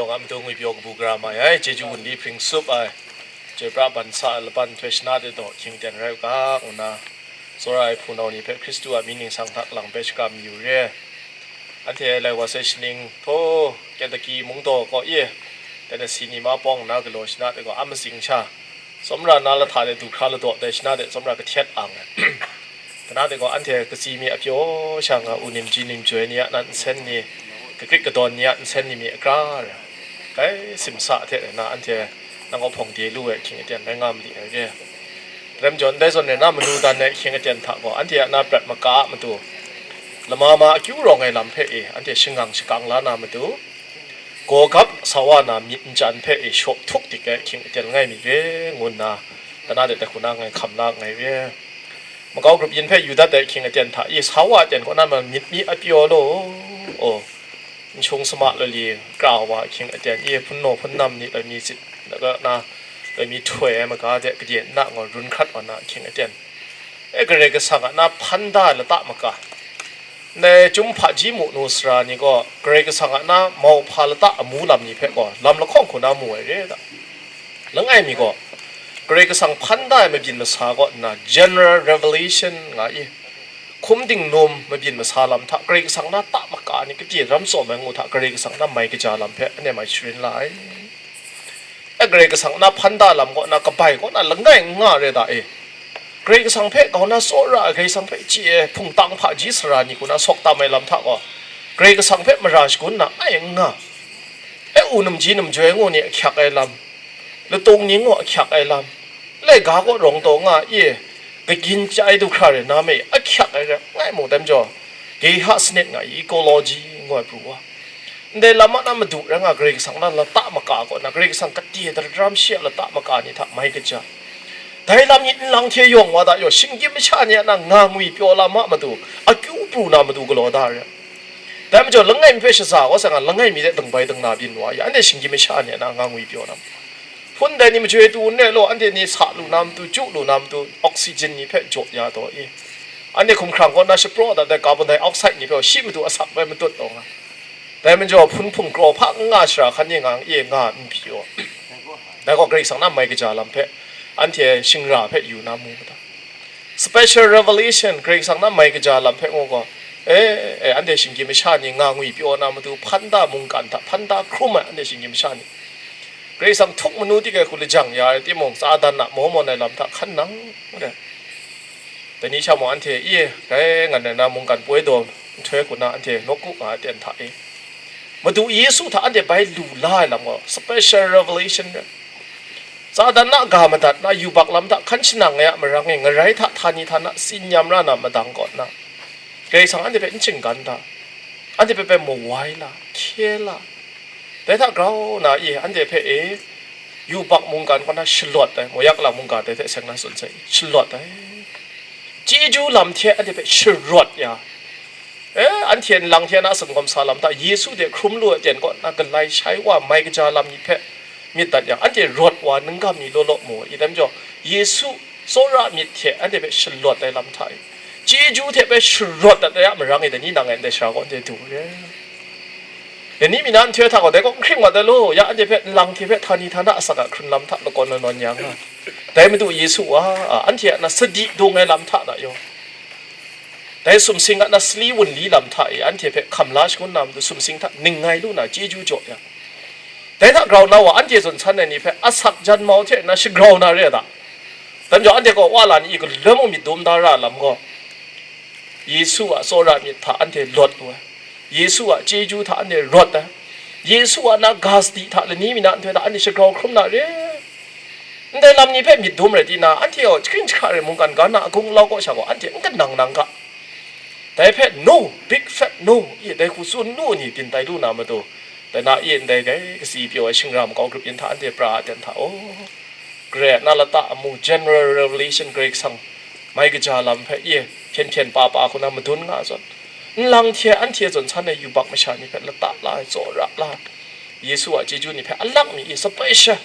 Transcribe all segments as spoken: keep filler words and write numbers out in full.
Nga matu ngwi pyaw kabu gara mai ai, chyeju wunli hpring sup ai, chyoi pra ban sa ai laban nhtoi shana de daw hkying ten rai u ga, ngu nna tsawra ai hpunau ni hpe Hkristu a mying ningsang hta lang bai shakram yu re. Anhte lai wa sai shaning htaw, Kentucky mung daw kaw e, Tennessee ni ma pawng nna galaw shana de gaw a matsing sha, tsawmra na lahta de du hkra ladaw dai shana de tsawmra kahtet ang ai. Dana de gaw anhte katsi mi a pyaw sha nga u, nimji nimjoi ni a nan nsen ni, kakrit kadawn ni a nsen ni mi a kra ra, kai simsa hte rai na anhte nang kaw hpawng de lu ai hkying aten rai nga mali ai re. Rem jaw ndai zawn rai na manu dan ai hkying aten hta gaw anhte a na prat maka a matu, lama ma akyu rawng ai lam hpe e anhte shangang shakang la na matu, gawgap sa wa na myit nchan hpe e shaw htuk dik ai hkying aten ngai mi re, ngu nna dana de tai hku na ngai hkam la nngai re. Makau grup yin hpe yu dat ai hkying aten hta e sa wa aten kaw na ma myit mi a pyaw law, aw, n shung sama lali kra wa ahkying aten e hpunnaw hpunnam ni loi mi sit, laga na loi mi htoi ai maga de kade nna ngaw run hkrat wa na ahkying aten, e, Karai Kasang a na hpan da ai lata maka, ndai chyum hpaji mu nu sara ni gaw Karai Kasang a na mauhpa lata amu lam ni hpe gaw lam lahkawng hku na mu ai re da. Langai mi gaw, Karai Kasang hpan da ai mabyin masa kaw nna general revelation nga i, hkum dinglum mabyin masa lam hta Karai Kasang na ta maka ni kade ram tsawm ai ngu hta Karai Kasang na mai kaja lam hpe anhte mai sharin la ai. E, Karai Kasang na hpan da lam kaw na kabai kaw na langai n nga re da e. Karai Kasang hpe grau na tsawra ai, Karai Kasang hpe chye ai hpungtang hpaji sara ni hku na sawk tam ai lam hta gaw, Karai Kasang hpe mara shagun na ai n nga. E, u namji namjoi ngu ni ahkyak ai lam, latung ni ngu ahkyak ai lam, laiga kaw rawng taw nga e, kagyin chyai du hkra rai na me ahkyak ai rai ngai mu, dai majaw, Geha sanit nga ecology ngu ai pru wa, ndai lam a na madu rai nga Karai Kasang na lata maka kaw na, Karai Kasang kade daram shi a lata maka ni hta mai kaja, dai lam ni nlang hte yawng wa da yaw, shinggyim masha ni a na nga ngwi pyaw lam a matu, akyu pru na matu galaw da re. Dai majaw, langai mi hpe shaza kau sai nga, langai mi de dingbai dingna byin wa ya, anhte shinggyim masha ni a na nga ngwi pyaw na matu, hpun dai ni majoi tu n re law, anhte ni sa lu na matu, chyu lu na matu, oxygen ni hpe jaw ya taw i, anhte hkumhkrang kaw na shapraw dat ai carbon dioxide ni hpe shi matu asak bai matut taw nga. Dai majaw, hpun hpung kraw hpa n nga shara hkan ni ngang e nga n pyi aw. Dai gaw Karai Kasang na mai kaja lam hpe, anhte shingra hpe yu na mu mada. Special revelation, Karai Kasang na mai kaja lam hpe ngu gaw, e, e, anhte shinggyim masha ni nga ngwi pyaw na matu, hpan da mungkan hta hpan da hkrum ai anhte shinggyim masha ni, Karai Kasang htuk manu tik ai hku lajang ya ai timung, Satan a maw mawn ai lam hta hkan nang re. Dai ni sha mung anhte, i, rai ngan rai na mungkan poi daw nhtoi hku na anhte nawku nga ai ten hta e, Madu Yesu hta anhte bai lu la ai lam gaw special revelation rai. Satan na ga madat na yubak lam hta hkan shanang ai a marang e, ngarai hta htani htana tsin yam ra na madang kaw na, Karai Kasang anhte hpe n shinggan da, anhte hpe bai mawai la, hkye la, dai hta grau na i, anhte hpe e, yubak mungkan kaw na shalawt ai, Moyak lam mungga dai hte seng na tsun sai, shalawt ai, chyeju lam hte anhte hpe sharawt ya, e, anhte nlang hte na singkawm sa lam hta Yesu de hkrum lu ai ten kaw na galai shai wa mai kaja lam myit hpe myit dat yang, anhte rawt wa ningkam ni law law mu i, dai majaw, Yesu tsawra myit hte anhte hpe shalawt ai lam hta e, chyeju hte bai sharawt dat ai a marang e, dai ni nang e ndai sara kaw anhte du re. Dai ni mi na nhtoi hta gaw, dai kaw n hkring mat ai law, ya anhte hpe nlang hte hpe htani htana asak a hkrun lam hta lakawn lanawn ya nga. Dai Madu Yesu wa, a, anhte a na sadi dung ai lam hta na yaw, dai sumsing a na sali wunli lam hta e anhte hpe hkam la shangun na matu, sumsing hta ning ngai lu na chyeju jaw ya. Dai hta grau na wa anhte zawn san ai ni hpe asak jan mau hte na shagrau na re a ta? Dai majaw, anhte gaw wa la ni i galoi mung myit dum da ra lam gaw, Yesu a tsawra myit hta anhte lawt lu ai, Yesu a chyeju hta anhte rawt ai, Yesu a na ga sadi hta lani mi na nhtoi hta anhte shagrau hkrum na re. Ndai lam ni hpe myit dum rai tina, anhte gaw jahkring jahkra rai mungkan ga na agung alau kaw sha gaw anhte n kanang nang ga. Dai hpe no, big fat no, i dai hku tsun nu ni byin tai lu na matu, dai na i ndai gai kasi pyaw ai shingra makau grup yin hta anhte pra ai ten hta, aw, Karai a na lata amu, general revelation, Karai Kasang mai kaja lam hpe i hpyen hpyen pa pa hku na madun nga zawn, nlang hte anhte zawn san ai yubak masha ni hpe lata la ai, tsawra la ai, Yesu a chyeju ni hpe alak mi i sapai sha,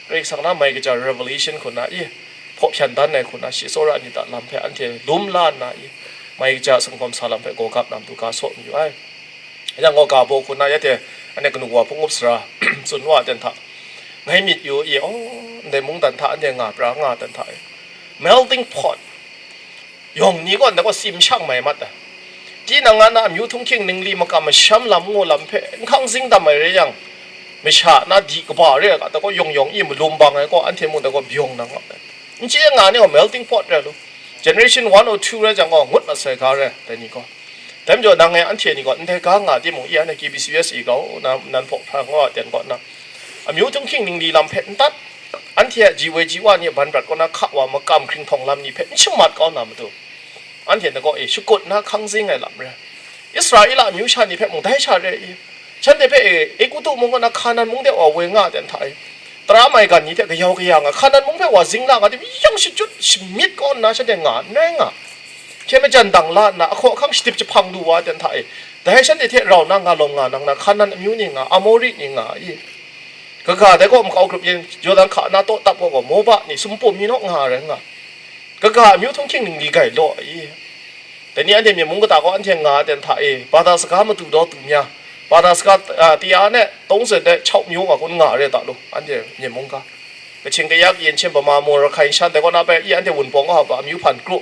Karai Kasang na mai kaja revelation hku na i hpaw hpyan dan ai hku na, shi tsawra ni ta lam hpe anhte lum la nna i, mai kaja singkawm sa lam hpe gaw gap na matu ga saw mayu ai. Yang gaw ga baw hku na ya hte Anhte kanu wa hpung up sara tsun wa ten hta, ngai myit yu i, oh, ndai mungdan hta anhte nga pra nga ten hta e, melting pot, yawng ni gaw ndai gaw simshang mai mat ai. Tinang a na amyu htunghking ningli makam masham lam ngu lam hpe nhkang zing dam ai rai yang, masha na di kaba re ai ga, dai gaw yawng yawng i malum bang ai gaw, anhte mung dai gaw byawng nang mat ai. N chye nga ni gaw melting pot rai lu. Generation one or two rai jang gaw, ngut mat sai ga rai, dai ni gaw. Dai majaw, nang e anhte ni gaw ndai ga nga timung, i anhte K B C S i grau na, nan hpaw hprang wa ten kaw na, amyu htunghking ningli lam hpe n tat, anhte a ji woi ji wa ni a ban prat kaw na hka wa makam hkringhtawng lam ni hpe n shamat kau na matu, anhte na gaw e shakut na hkang zing ai lam rai. Israela amyu sha ni hpe mung dai sha re i, shanhte hpe e Egutu mung kaw na Hkanan mung de wa woi nga ten hta e, tara maigan ni hte kayau kaya nga, Hkanan mung hpe wa zing la nga tim, yang shachyut shamyit kau nna shanhte nga n rai nga. Hkye majan dang la nna, ahkaw ahkang shadip jahpang lu wa ten hta e, dai shanhte hte rau na nga lawm nga nang na, Hkanan amyu ni nga, Amori ni nga i, kaga dai gaw makau grup yin, Jordan hka na taw tap gaw gaw, Moba ni, sumpum mi naw nga rai nga, kaga amyu htunghking ningli gai law i. Dai ni anhte myen mung kata gaw anhte nga ten hta e, bata saga matu daw tu mya, bata saga, a, tia ne, tawng zen de chau myu nga kun nga re ta lu, anhte myen mung ga. Kaching kayak yin shin pama mu ra hkai shan dai kaw na bai i anhte wunpawng kaw hpa amyu hpan kru.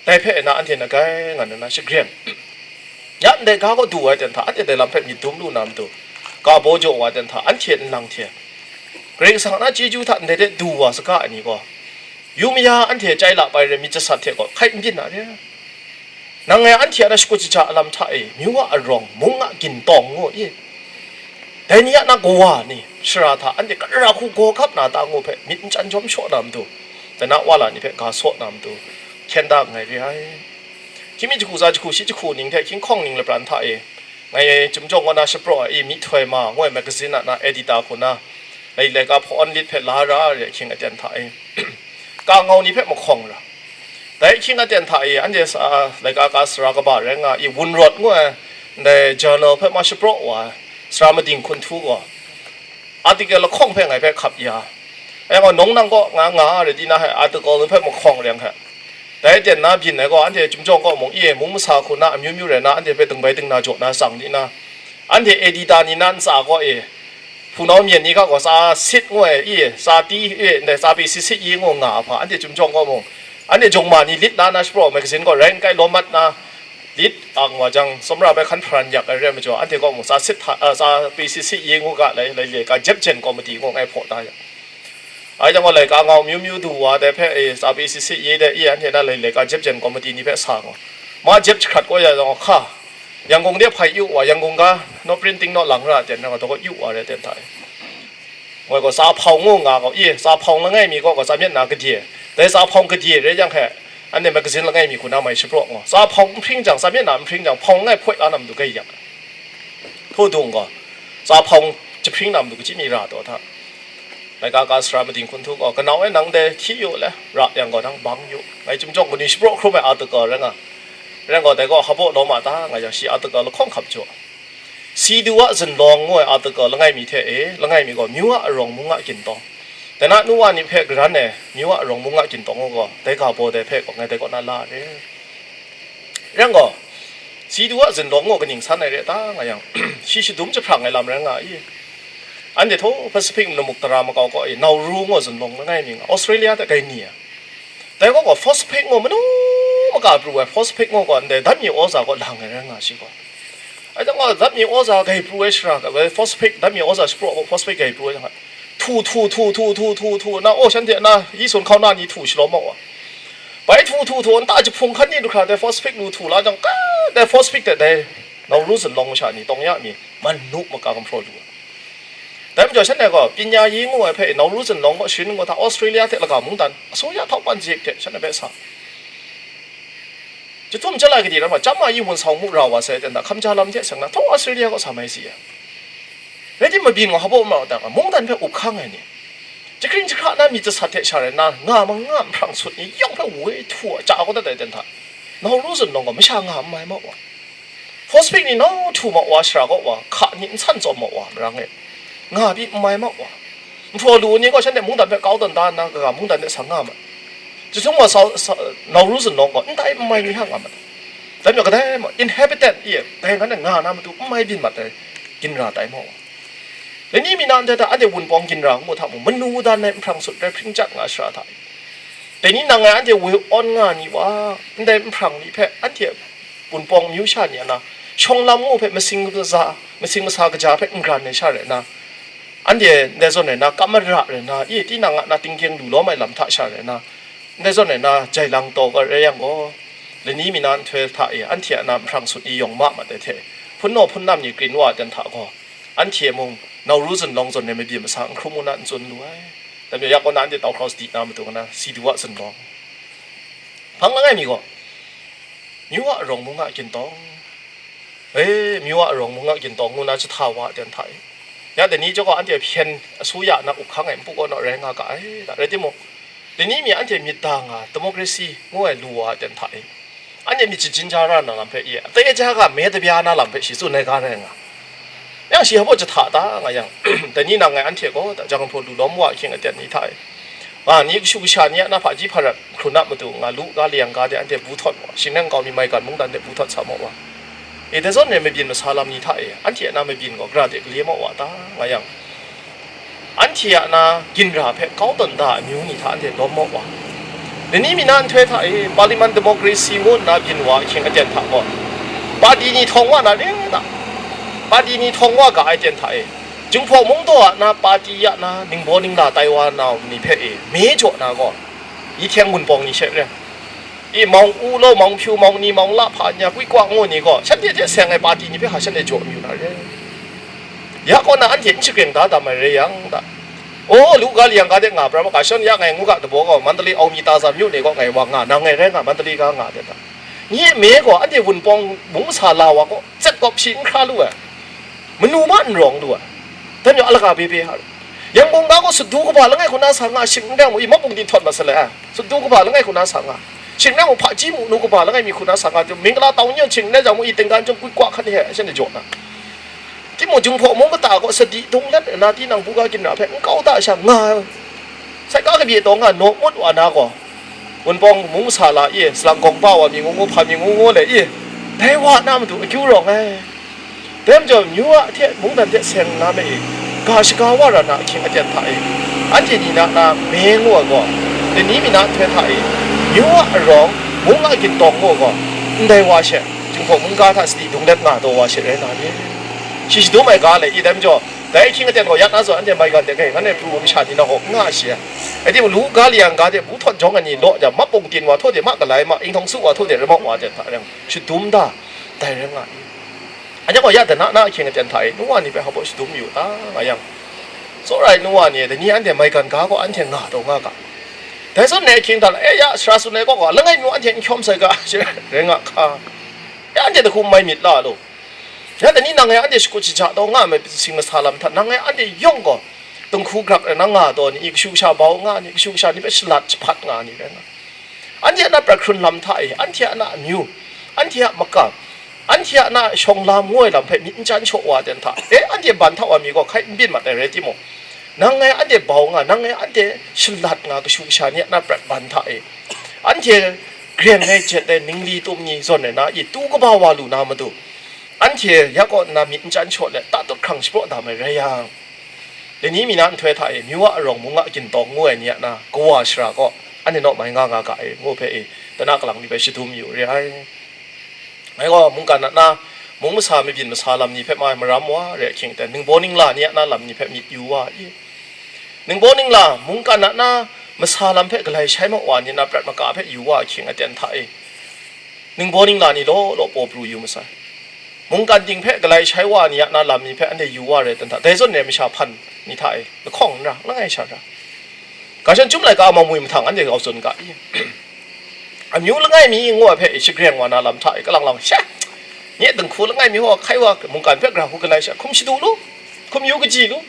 Dai hpe na anhte na gai nga na na shagren. Ya ndai ga kaw du ai ten hta, anhte dai lam hpe myit dum lu na matu, ga baw jaw wa ten hta, anhte nlang hte Karai Kasang na chyeju hta ndai de du wa saga ai ni gaw, yu maya anhte chyai la bai re myit jasat hte gaw hkai n byin na re. Nang ngai anhte a na shakut shaja alam hta e, myu a arawng, mung a gintawng ngu i, dai ni a na kawa ni, shara hta anhte kara hku gaw gap na ta ngu hpe myit n chyan jawm shaw na matu, dai na wa la ni hpe ga saw na matu, hkyen da nngai re ai. Hkying mi jahku tsa jahku shi jahku ning hte hkying hkawng ning lapran hta e, ngai Chyum Jawng kaw na shapraw ai i, Myihtoi Ma ngu ai magazine a na editor hku na, lai laika hpaw awn lit hpe la ra re ahkying aten hta e, ka ngau ni hpe mahkawng ra. Dai ahkying aten hta e, anhte sa, laika ka sara kaba rai nga i, Wunrawt ngu ai ndai journal hpe ma shapraw wa ai, sara mading hkun htu gaw, article lahkawng hpe ngai hpe hkap ya. Anhte gaw nawng nang kaw nga nga re di na he, article ni hpe mahkawng reng hte. Dai aten na byin ai gaw, anhte Chyum Jawng kaw mung i, mung masa hku na amyu myu rai na, anhte hpe dingbai dingna jaw na tsang di na, anhte editor ni na ntsa kaw e, hpunau myen ni hka gaw tsa sit ngu ai i, tsa ti e, ndai tsa pyi sit sit yi ngu nga a hpa, anhte Chyum Jawng kaw mung, anhte jawng ma ni lit la na shapraw magazine gaw rai n kai lawm mat na, lit ang wa jang, tsawmra bai hkan hparan yak ai re ai majaw, anhte kaw mung tsa sit hta, a, tsa pyi sit sit yi ngu ga, lai lai le ka jep jen committee ngu ngai hpaw da ya. Ai jang gaw, laika ngau myu myu du wa dai hpe, e, tsa pyi sit sit yi de, i, anhte na lai laika jep jen committee ni hpe sa ngu. Ma jep jahkrat kau ya jang gaw, hka, Yangon de hpai yu wa, Yangon ga naw printing naw lang ra ten, nang gaw yu wa re ten hta e. Ngoi gaw, tsa hpawng ngu nga gaw, i, tsa hpawng langai mi gaw, gaw tsa myet na gade, dai tsa hpawng gade rai jang hte, anhte magazine langai mi hku na mai shapraw ngu. Tsa hpawng n hpring jang, tsa myet na n hpring jang, hpawng langai hpoi la na matu gai yak. Htu dung gaw, tsa hpawng jahpring na matu kachyi mi ra taw hta. Laika ka sara mading hkun htu gaw, kanau e nang dai hti yu le, ra yang gaw nang bang yu. Ngai Chyum Jawng kaw ni shapraw hkrum ai article rai nga. Rai gaw, dai gaw hpaw lawm a ta, nga yang shi article lahkawng hkap jaw. Sidu a zunlawng ngu ai article langai mi hte e, langai mi gaw myu a arawng mung a gintawng. Dai na nu wa ni hpe garan ai myu a arawng mung a gintawng gaw, dai ga baw dai hpe gaw ngai dai kaw na la re. Rai gaw, Sidu a zunlawng gaw kaning san ai re ta nga yang, shi shadum jahprang ai lam rai nga i. Anhte htaw Pacific namuk tara makau kaw e, Nauru gaw zunlawng langai mi nga, Australia hte gai ni ai. Dai gaw gaw phosphate ngu manu maka pru ai, phosphate ngu gaw ndai dam mi awza gaw lang ai rai nga shi gaw. Ai dang gaw dam mi awza gai pru ai shara, phosphate, dam mi awza shapraw gaw phosphate gai pru ai jang, htu htu htu htu htu htu htu na, oh, shanhte na yi sun hkau na ni htu shalawm ma wa. Bai htu htu htu nta jahpung hkan ni du hkra dai phosphate lu htu la jang, ka, dai phosphate hte dai Nauru zunlawng masha ni tawng ya mi, man nu maka gumhpraw lu ai. Dai majaw shanhte gaw, Pinyayi ngu ai hpe Nauru zunlawng kaw sharin ngu hta Australia hte laga mungdan, asuya htawk pan jik hte shanhte hpe sa. Jahtum jalai kadi ram ai, chyam ma yi wun sau mu ra wa sai ten hta, hkam ja lam hte seng na, htaw Australia kaw sa mai si ai. Rai timung, mabyin gaw hpaw ma ra ta nga, mungdan hpe up hkang ai ni, jahkring jahkra na myit jasat hte sha rai nna, nga ma nga nhprang sut ni yawng hpe woi htu a, chya kau dat ai ten hta, Nauru zunlawng gaw masha nga n mai ma wa. Phosphate ni nau htu ma wa, shara kaw wa, hka ni n san tsawm ma wa, marang e, nga pyi n mai ma wa. Nhpraw lu ni gaw shanhte mungdan hpe kau tawn da nna, kaga mungdan de sa nga ma. Jahtum gaw sa, sa, Nauru zunlawng gaw ndai n mai ni hta nga ma. Dai majaw kadai ma, inhabitant, i, dai ngan e nga na matu n mai byin mat ai. ginra tai maw? Dai ni mi na ndai hta anhte Wunpawng ginra ngu hta mung, manu dan ai nhprang sut rai hpring chyat nga shara hta e. Dai ni nang ngai anhte woi awn nga ni wa, ndai nhprang ni hpe anhte Wunpawng amyu sha ni a na, shawng lam ngu hpe masing kaja, masing masa kaja hpe n-gran ai sha rai na, anhte ndai zawn rai na, kap mara rai na, i, tinang a na tingkyeng lu lawm ai lam hta sha rai na, ndai zawn rai na, jai lang taw ga rai yang gaw, lani mi na nhtoi hta e, anhte a na nhprang sut ni yawng ma mat ai hte, hpunnaw hpunnam ni krin wa ai ten hta gaw, anhte mung, Nauru zunlawng zawn ai mabyin masa n hkrum u na n tsun lu ai. Dai majaw, ya kaw na anhte tau hkrau sadi na matu na, si du a zunlawng. Hpang langai mi gaw, myu a arawng mung a gintawng, e, myu a arawng mung a gintawng ngu na jahta wa ai ten hta e. Ya dai ni chyawm gaw anhte hpyen asuya na up hkang ai npu kaw naw rai nga ga ai, da, rai timung, dai ni mi anhte myit da nga, democracy ngu ai lu wa ai ten hta e. Anhte myit shajin ja ra na lam hpe i, ate ja ga me tabya na lam hpe shi tsun ai ga rai nga. Yang shi hpa jahta ta nga yang, dai ni nang ngai anhte gaw, da, janghpaw lu lawm wa ahkying aten ni hta e, nga ni kashu kasha ni a na hpaji hparat hkrun a matu nga lu ga liyang ga de anhte bu htawt wa, shingnan kau mi maigan mungdan de bu htawt sa maw wa, e, dai zawn rai mabyin masa lam ni hta e, anhte a na mabyin gaw gara de gale maw wa ta nga yang, anhte a na ginra hpe kau tawn da ai amyu ni hta anhte lawm maw wa? Lani mi na nhtoi hta e, parliament democracy ngu nna byin wa ahkying aten hta gaw, pati ni htawng wa na re ai ta? Pati ni htawng wa ga ai ten hta e, Jinghpaw Mungdaw a na pati a na ningbaw ningla tai wa na ni hpe e, me jaw na gaw, i hte Wunpawng ni she re. I, Mawng U law, Mawng Hpyu, Mawng Ni, Mawng La hpa nya, Kwikwa ngu ni gaw, shanhte hte seng ai pati ni hpe hka shanhte jaw mayu na re. Ya kaw na anhte n shagreng da dam ai rai yang, da. O, lu ga liyang ga de nga pra ma ga, shan ya ngai ngu ga dabaw gaw, Mandalay Aung Mi Taza myu ni gaw ngai wa nga, nang ngai rai nga, Mandalay ga nga de ta. Nye me gaw, anhte Wunpawng mung masa la wa gaw, zet kawp shi n hkra lu ai. Manu ma n rawng lu ai. Dai majaw, alaga bebe ha. Yangon ga gaw, sadu kaba langai hku na sa nga, shing n rai mu, i, mapung di htawt mat sa le ai. Sadu kaba langai hku na sa nga. Shing n rai mu, hpaji mu nu kaba langai mi hku na sa nga, Mingala tau nyeng shing n rai jang mu, i, Tinggan chyawm Kwikwa hkan he, shanhte jaw na. Timung, Jinghpaw Mung kata gaw sadi dung let nna, tinang buga ginra hpe n kau da sha nga ai. Saika kabye taw nga naw ngut wa na gaw, Wunpawng mung masa la i, salang gawng ba wa mi ngu ngu, hpa mi ngu ngu le i, dai wa na matu akyu rawng ai. Dai majaw, myu a hte mungdan hte seng nna me e, ga shaga wa ra na ahkying aten hta e, anhte ni na na me ngu ai gaw, lani mi na nhtoi hta e, myu a arawng, mung a gintawng ngu ai gaw, ndai wa she, Jinghpaw Mungga hta sadi dung let nga taw wa she rai na ni? Shi shadum ai ga le i, dai majaw, dai ahkying aten gaw ya na zawn anhte maigan de hkai, ngan e pru ai masha ni na gaw n nga shi ai. Rai timung, lu ga liyang ga de bu htawt jawng ai ni law jang, mapung tin wa htaw de ma galai ma, inghtaw su wa htaw de ramau wa jen hta rai, shadum da, dai rai nga i? Anhte gaw ya dana na ahkying aten hta e, nu wa ni hpe hpa baw shadum yu ta nga yang, tsawra ai nu wa ni, dai ni anhte maigan ga gaw anhte nga taw nga ga. Dai zawn ai ahkying hta la, e ya, sara tsun ai kaw gaw, langai mi anhte n hkyawm sai ga, she rai nga hka. Ya anhte dahku n mai myit la law. Ya dai ni nang ngai anhte shakut shaja taw nga ai sing masa lam hta, nang ngai anhte yawng gaw, dinghku grak rai na nga taw ni, i, kashu kasha bau nga ni, kashu kasha ni hpe shalat jahpat nga ni rai nga. Anhte a na prat hkrun lam hta e, anhte a na amyu, anhte a makam, anhte a na shawng lam ngu ai lam hpe myit n chyan shaw wa ten hta e, anhte ban hta wa mi gaw hkai n byin mat ai rai timung, nang ngai anhte bau nga, nang ngai anhte shalat nga, kashu kasha ni a na prat ban hta e, anhte greng ai jet ai ningli tum ni zawn ai na i, tu kaba wa lu na matu, anhte ya kaw nna myit n chyan shaw let, tatut hkrang shapraw dam ai rai yang, Lani mi na nhtoi hta e, myu a arawng mung a gintawng ngu ai ni a na kawa shara gaw, anhte naw mai nga nga ga e, ngu hpe e, tana kalang ni hpe shadum yu re ai. Ngai gaw mungkan a na, mung masa mabyin masa lam ni hpe ma maram wa re ahkying aten, ningbaw ningla ni a na lam ni hpe myit yu wa i? Ningbaw ningla, mungkan a na, masa lam hpe galai shai mawa ni na prat maka hpe yu wa ahkying aten hta e, ningbaw ningla ni law law paw pru yu masai. Mungkan ting hpe galai shai wa ni a na lam ni hpe anhte yu wa rai ten hta, dai zawn ai masha hpan ni hta e lahkawng n ra, langai sha ra. Ga shan chyum laika a mamwi mahtang anhte kau tsun ga i? Amyu langai mi ngu ai hpe shagreng wa na lam hta e kalang lang sha, nye dinghku langai mi hpaw hkai wa mungkan hpe gara hku galai sha, hkum shadu lu, hkum yu kaji lu.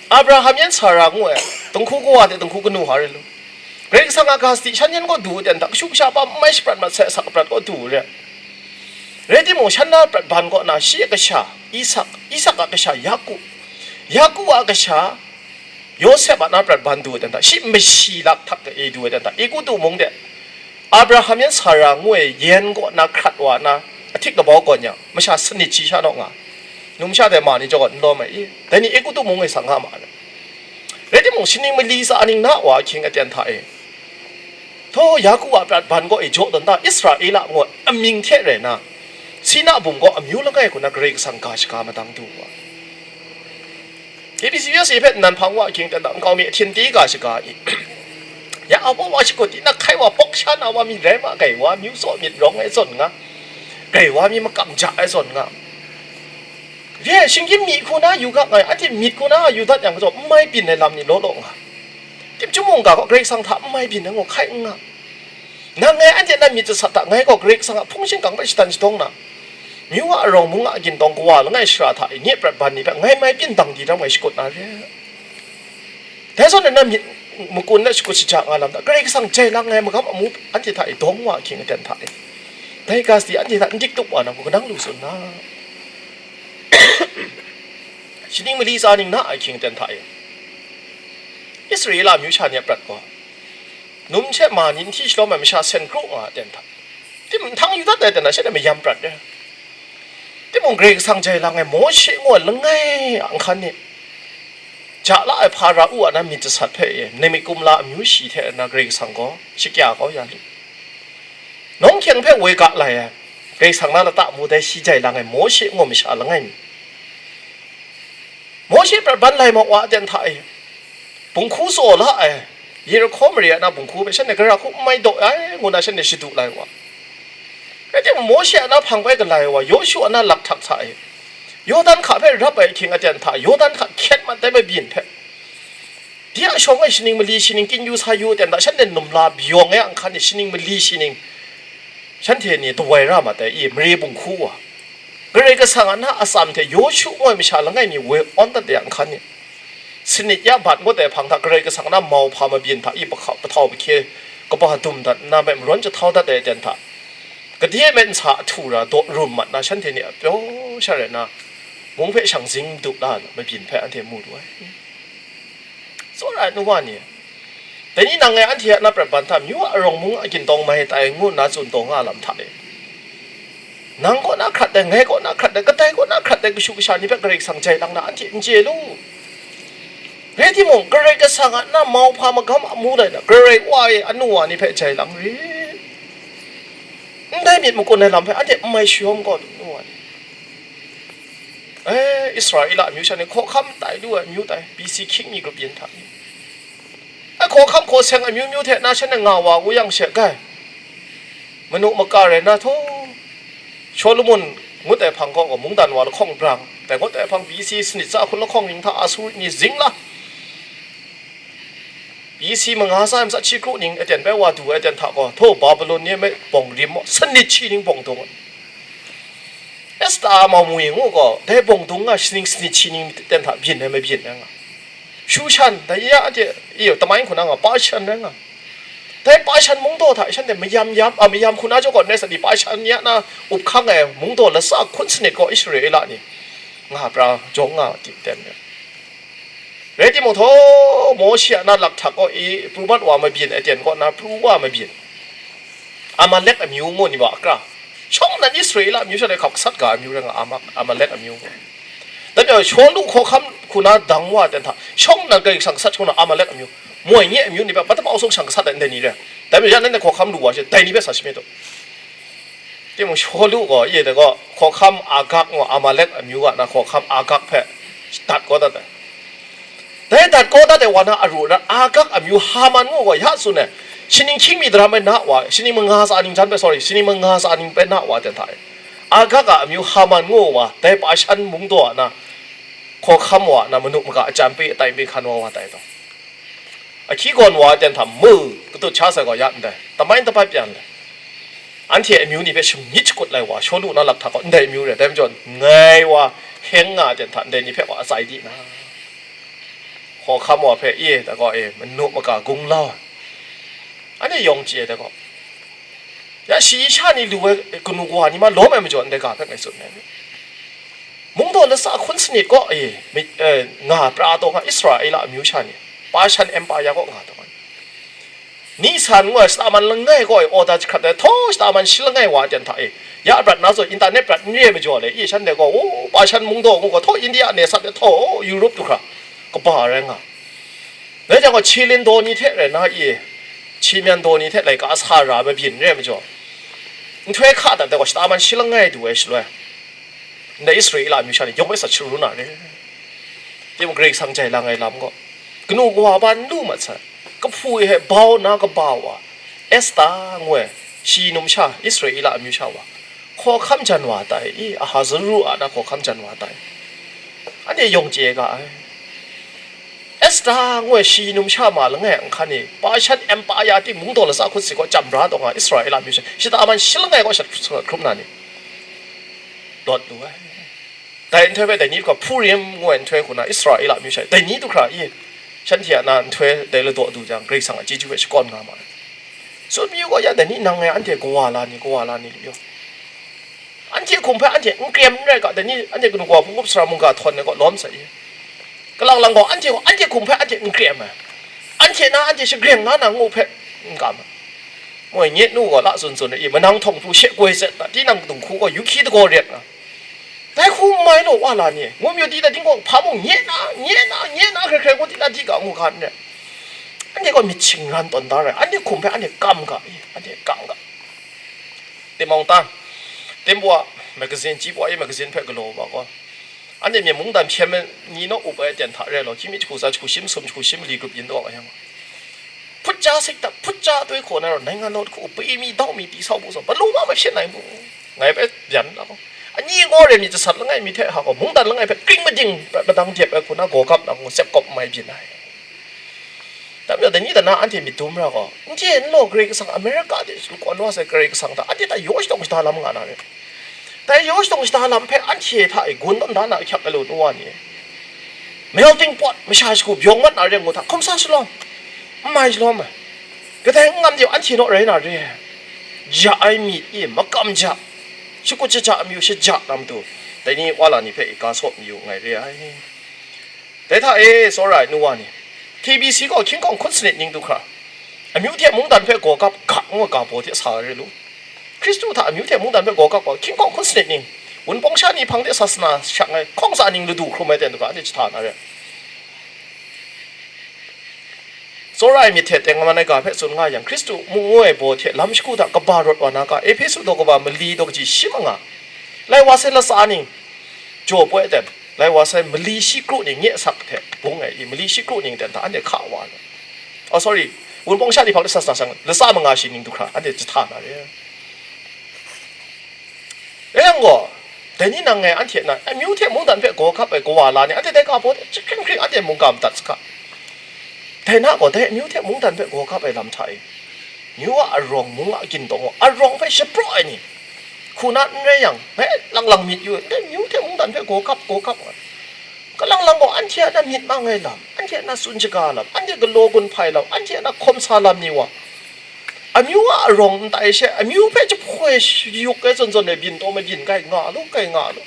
Abraham yan Sara ngu ai dinghku kawa hte dinghku kanu hpa rai lu. Karai Kasang a ga sadi shan yan kaw du ai ten hta, kashu kasha hpa n mai shaprat mat sai, asak aprat kaw du ai re. Rai timung, shan na prat ban kaw na, shi a kasha Isak, Isak a kasha Yaku, Yaku a kasha Yawsep a na prat ban du ai ten hta, shi mashi lak hta e du ai ten hta, Egutu mung de Abraham yan Sara ngu ai yan kaw na hkrat wa na, ahtik labau gawn yang, masha sanit shi sha naw nga. Numsha dai ma ni jaw n lawm ai i, dai ni Egutu mung e sang nga ma ai. Rai timung, shaning mali tsa ning na wa ahkying aten hta e, htaw, Yaku a prat ban kaw e jaw tawn ta, Israela ngu ai amying hte rai na, Sina bum kaw amyu langai hku na Karai Kasang ga shaga madang du wa. K B C U S A hpe nnan hpang wa ahkying aten hta, nkau mi ahtin ti ga shaga i. Ya a wa wa shakut i na hkai wa pawk sha na wa mi rai ma, gai wa myu tsaw myit rawng ai zawn nga, gai wa mi makam ja ai zawn nga. Ye, shinggyim mi hku na yu ga ngai, anhte myit hku na yu dat yang gaw, n mai byin ai lam ni law law nga. Tim chyum mungga gaw Karai Kasang hta n mai byin ai ngu hkai n nga. Nang ngai anhte na myit jasat hta ngai gaw Karai Kasang a hpung shingkang hpe shatan shadawng na, myu a arawng mung a gindawng kawa langai shara hta i nye prat ban ni hpe ngai mai byin dang di dam ngai shakut na re. Dai zawn na myit makun na shakut shaja nga lam hta, Karai Kasang jai lang ai magam amu anhte hta e dawng wa ahkying aten hta e, dai ga sadi anhte hta n dik tup wa na, kanang lu tsun na. Shaning mali tsa ning na ahkying aten hta e, Israela amyu sha ni a prat gaw, num hte ma ni n hti shalawm ai masha sen kru nga aten hta, tim nhtang yu dat ai aten hta, shanhte mayam prat re. Timung Karai Kasang jai lang ai Mawshe ngu ai langai a nhkan ni, ja la ai Hpara-u a na myit jasat hpe e, ningmik kumla amyu shi hte na Karai Kasang gaw shakya kau ya lu. Nawng hkyeng hpe woi ga lai ai, Karai Kasang na lata amu dai shi jai lang ai Mawshe ngu ai masha langai mi, Mawshe prat ban lai ma wa aten hta e, bunghku tsaw la ai, Yerihko mare a na bunghku hpe shanhte gara hku n mai daw ai, ngu na shanhte shadu lai wa. Rai timung, Mawshe a na hpang bai galai wa, Yawshu a na lakhtak hta e, Yawdan hka hpe rap ai ahkying aten hta, Yawdan hka hkyet mat ai mabyin hpe, di a shawng e shaning mali shaning kyin yu sa yu aten hta, shanhte numla beyawng ai a nhkan e shaning mali shaning shanhte ni dawai ra mat ai i, mare bunghku wa. Karai Kasang a na atsam hte Yawshu ngu ai masha langai mi woi awn dat ai a nhkan e, sanit ya bat ngut ai hpang hta Karai Kasang a na mauhpa mabyin hta i, pahka-, pahtau pahkye kaba dum dat nna, mye marawn jahtau dat ai aten hta, gade myit nsa ahtu ra daw rum mat na, shanhte ni a pyaw sha rai nna, mung hpe shang zing du la ai mabyin hpe anhte mu lu ai. Tsawra ai nu wa ni, dai ni nang ngai anhte a na prat ban hta, myu a arawng mung a gindawng mai tai ngu nna tsun taw nga lam hta e, nang kaw na hkrat ai, ngai kaw na hkrat ai, kadai kaw na hkrat ai kashu kasha ni hpe Karai Kasang jai lang na anhte n chye lu. Rai timung, Karai Kasang a na mauhpa magam amu lai na, Karai Wa e anu wa ni hpe jai lang rit. Ndai myit makun ai lam hpe anhte n mai shayawm gaw, nu wa ni. E, Israela amyu sha ni hkawhkam tai lu ai amyu tai, B C hkying mi grup yin hta ni. E, hkawhkam hkaw seng amyu myu hte na shanhte nga wa ngu yang she, gai, manu maka rai na htaw, Shawlumon ngut ai hpang kaw gaw mungdan wa lahkawng brang, dai ngut ai hpang B C sanit tsa hkun lahkawng ning hta Asuri ni zing la, B C manga tsa ai matsat shi kru ning aten bai wa du ai aten hta gaw, htaw, Babilon ni a me bawng rim maw, sanit shi ning bawng dung ai. Esta a mau mu ing u gaw, dai bawng dung nga shaning sanit shi ning aten hta byin ai mabyin ai nga. Shushan, dai ya anhte, i, tamai hku na nga, Pashan rai nga. Dai Pashan mungdaw hta shanhte mayam yam, a, mayam hku na jaw gaw, Nesan ni Pashan ya na up hkang ai mungdaw latsa hkun sanit gaw Israela ni nga pra jawng nga di ten ai. Rai timung, htaw, Mawshe a na lakhtak kaw i pru mat wa mabyin ai ten kaw na pru wa mabyin, Amalek amyu ngu ni wa akra. Shawng nnan Israela amyu sha de hkap gasat ga amyu rai nga, Ama-, Amalek amyu ngu. Dai majaw, Shawlu hkawhkam hku na dang wa ten hta, shawng nnan Karai Kasang gasat hku na Amalek amyu, moi nye amyu ni hpe, matama sung shang gasat ai ndai ni rai. Dai majaw, ya nanhte hkawhkam lu wa she, dai ni hpe sa shi myit u. Timung, Shawlu gaw, ye dai gaw, hkawhkam Agag ngu Amalek amyu a na hkawhkam Agag hpe dat kau dat ai. Dai dat kau dat ai wa na aru ra Agag amyu Haman ngu gaw ya tsun ai, shaning hkying mi daram ai na wa, shaning manga tsa ning jan bai, sorry, shaning manga tsa ning bai na wa ten hta e, Agag a amyu Haman ngu wa, dai Pashan mungdaw a na hkawhkam wa na manu maga a chyan pe, atai pe hkan wa wa tai taw. Ahkyi gawn wa ai ten hta mu, katut sha sai gaw ya ndai, tamai n tabai pyan lai. Anhte amyu ni hpe shamyit shakut lai wa, Shawlu na lakhtak gaw ndai amyu rai, dai majaw, ngai wa, heng nga ai ten hta ndai ni hpe wa atsai di na, hkawhkam wa hpe, e, da gaw, e, manu maga gunglau ai. Anhte yawng chye ai da gaw, ya shayi sha ni lu ai kanu kawa ni ma lawm ai majaw, ndai ga hpe ngai tsun ai. Mungdaw latsa hkun sanit kaw e, mi-, e, nga pra taw nga Israela amyu sha ni, Pashan Empire kaw nga taw nga. Nisan ngu ai shata man langai kaw e order jahkrat ai, htaw, shata man shi langai wa ai ten hta e, Ya prat na zawn, internet prat n re ai majaw le, i shanhte gaw, o, Bashan mungdaw ngu gaw, htaw India ne sat e htaw, Europe du hkra, kaba rai nga. Dai jang gaw, Chelin daw ni hte rai na, i, Chimyan daw ni hte laika sa ra ai mabyin re ai majaw, nhtoi hka dat dai gaw, shata man shi langai du ai shaloi, ndai Israela amyu sha ni yawng bai sat sharu na re. Timung Karai Kasang jai lang ai lam gaw, kanu kawa ba n lu mat sai. Kahpu e hpe bau nna kaba wa, Esta ngu ai, shi num sha, Israela amyu sha wa, hkawhkam jan wa tai i, Ahasueru a na hkawhkam jan wa tai. Anhte yawng chye ga ai. Esta ngu ai shi num sha ma langai a nhkan e, Bashan Empire ting mungdaw latsa hkun si gaw, chyam bra taw nga Israela amyu sha, shata man shi langai gaw shat hkrum na ni, dawt lu ai. Dai nhtoi hpe dai ni du hkra, Hpurim ngu ai nhtoi hku na Israela amyu sha, dai ni du hkra i, shanhte a na nhtoi dai ladaw du jang, Karai Kasang a chyeju hpe shakawn nga ma ai. Tsun mayu gaw, ya dai ni nang e, anhte kawa la ni, kawa la ni lu yaw. Anhte hkum hpe anhte n krem n rai ga, dai ni anhte kanu kawa hpung up sara mungga htawn ai gaw lawm sai i. Kalang lang gaw, anhte gaw, anhte hkum hpe anhte n krem ai. Anhte na anhte shagreng na na ngu hpe n kam ai. Moi, nye nu gaw la tsun tsun ai i, manang htawng pru she koi zet ta, tinang dung hku gaw yu hkyi dagaw ret nga. Dai hku n mai law, wa la ni, ngu mayu di ta ding gaw, hpa mung nye na, nye na, nye na, hkrai hkrai gaw di ta di ga ngu ga n rai. Anhte gaw myit shingran tawn da rai, anhte hkum hpe anhte kam ga, anhte kam ga. Timung ta, Tembaw a magazine, Ji Bwa i magazine hpe galaw wa gaw, anhte myen mungdan hpyen ai ni naw up ai aten hta re law, hkying mi jahku tsa, jahku shi masum, jahku shi mali grup yin taw ai yang, hput ja sik tat, hput ja toi hkaw na rawng, naingan law hku, pyi mi, dau mi, ti sau bu zawn, pa lu ma mai hpyen ai bu, ngai bai byan la gaw, ani ngaw re myit jasat langai mi hte ha gaw, mungdan langai hpe kring mading prat madang dep ai hku na, gaw gap na ngu sep kawp mai byin ai. Dai majaw, dai ni dai na anhte myit dum ra gaw, n hte n law Karai Kasang, America de lakawn wa sai Karai Kasang hta, anhte hta yaw shadawng shada lam nga na re. Dai yaw shadawng shada lam hpe anhte hta e gun tawn da na ahkyak ai lu nu wa ni, melting pot, masha shagu byawng mat na re ngu hta, hkum sa shalawm, n mai shalawm ai. Kadai n ngam de, anhte naw rai na re ai. Ja ai myit e makam ja, shakut shaja amyu shaja na matu, dai ni wa la ni hpe i ga saw mayu nngai re ai. Dai hta e, tsawra ai nu wa ni, K B C gaw hkying hkawng hkun sanit ning du hkra, amyu hte mungdan hpe gaw gap ga ngu ga baw hte sa ai re lu. Hkristu hta amyu hte mungdan hpe gaw gap gaw, hkying hkawng hkun sanit ning, wunpawng sha ni hpang de sasana shang ai, hkawng tsa ning ladu hkrum ai ten du hkra, anhte jahta na re. Tsawra ai myit hte tengman ai ga hpe tsun nga yang, Hkristu mu ngu ai baw hte lam shagu hta kaba rawt wa na ga, Ehpesu daw kaba mali daw kaji shi manga, lai wa sai latsa ning, jaw poi aten, lai wa sai mali shi kru ning nye asak hte bung ai i, mali shi kru ning ten hta anhte hka wa ai. Oh, sorry, wunpawng sha ni hpang de sasana shang, latsa manga shi ning du hkra, anhte jahta na re. Rai yang gaw, dai ni nang ngai anhte na, amyu hte mungdan hpe gaw gap ai kawa la ni, anhte dai ga baw hte jahkring hkring anhte mungga madat saga. Dai na gaw, dai amyu hte mungdan hpe gaw gap ai lam hta e, amyu a arawng, mung a gindawng gaw, arawng hpe shapraw ai ni, hku na n rai yang, ngai lang lang myit yu ai, dai amyu hte mungdan hpe gaw gap, gaw gap ai. Kalang lang gaw, anhte a na myit mang ai lam, anhte a na tsun shaga lam, anhte galaw gun hpai lam, anhte a na hkawm sa lam ni wa, amyu a arawng n tai she, amyu hpe jahpoi shayuk ai zawn zawn e byin taw mabyin kai nga lu, kai nga lu.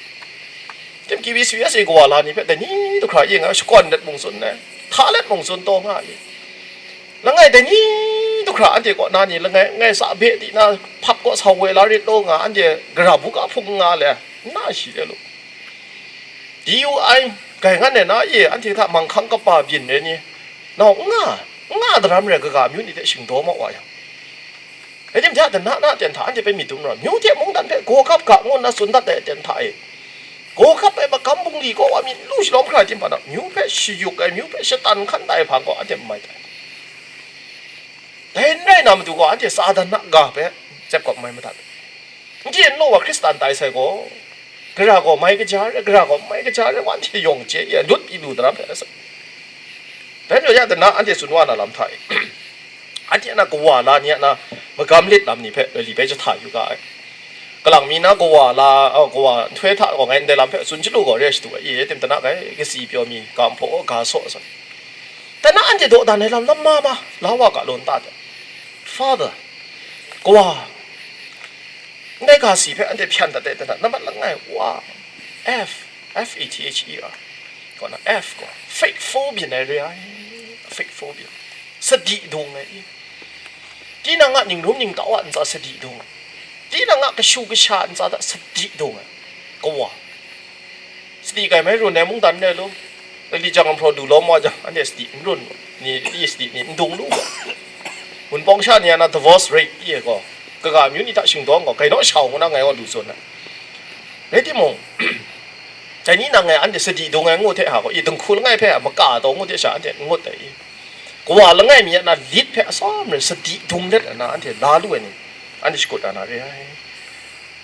Tim K B C U S A kawa la ni hpe dai ni du hkra ing ai, shakawn let mung tsun ai, hta let mung tsun taw nga ai. Langai dai ni du hkra anhte kaw na ni langai ngai sa be di na hpap kaw sa woi la rit law nga, anhte gara bu ga hpung nga le, n na shi le lu. D U I, grai ngan ai na e, anhte hta manghkang kapa byin ai ni, nau n nga, n nga daram rai kaga amyu ni hte shingdaw ma wa yang, rai tim hte a dana na ten hta anhte hpe myit dum rawt, amyu hte mungdan hpe gaw gap ga ngu nna tsun dat ai ten hta e, gaw gap ai magam bungli gaw wa myit lu shalawm hkra ai tim hpa na, amyu hpe shayuk ai, amyu hpe shatan hkan tai ai hpa gaw anhte n mai tai. Dai n rai na matu gaw, anhte Satan a ga hpe tsep kawp mai madat. N hte n law wa Hkristan tai sai gaw, gara gaw mai kaja re, gara gaw mai kaja re, wa anhte yawng chye e, lut i lu daram hpe rai sai. Dai majaw, ya dana anhte tsun wa na lam hta e, anhte a na kawa la ni a na magam lit lam ni hpe, li bai jahta yu ga ai. Kalang mi na kawa la, a, kawa nhtoi hta gaw ngai ndai lam hpe tsun chyalu gaw re ai shadu ai, i tim dana kai, kasi pyaw mi, ga nhpaw, ga saw, sa. Dana anhte dawdan ai lam, lam ma ma, la wa ga law n ta de. Father, kawa, ndai ga si hpe anhte hpyan dat ai dana, nambat langai, wa, F, F A T H E R, kaw na, F gaw, faithful byin ai re ai, faithful byin, sadi dung ai, tinang a ningrum ningtau a ntsa sadi dung ai. Tinang a kashu kasha ntsa hta sadi dung ai, kawa. Sadi kai mai run ai mungdan re lu, lali jang hpraw du lawm wa jang, anhte sadi n run, ni i sadi ni n dung lu ga. Wunpawng sha ni a na divorce rate i e gaw, kaga amyu ni hta shingdawng gaw, gainaw shau ngu na ngai gaw lu tsun ai. Rai timung, dai ni nang ngai anhte sadi dung ai ngu hte ha gaw, i dinghku langai hpe a maka taw ngu hte sha anhte n ngut ai i. Kawa langai mi a na lit hpe atsawm rai sadi dung let ai na anhte la lu ai ni, anhte shakut ai na re ai.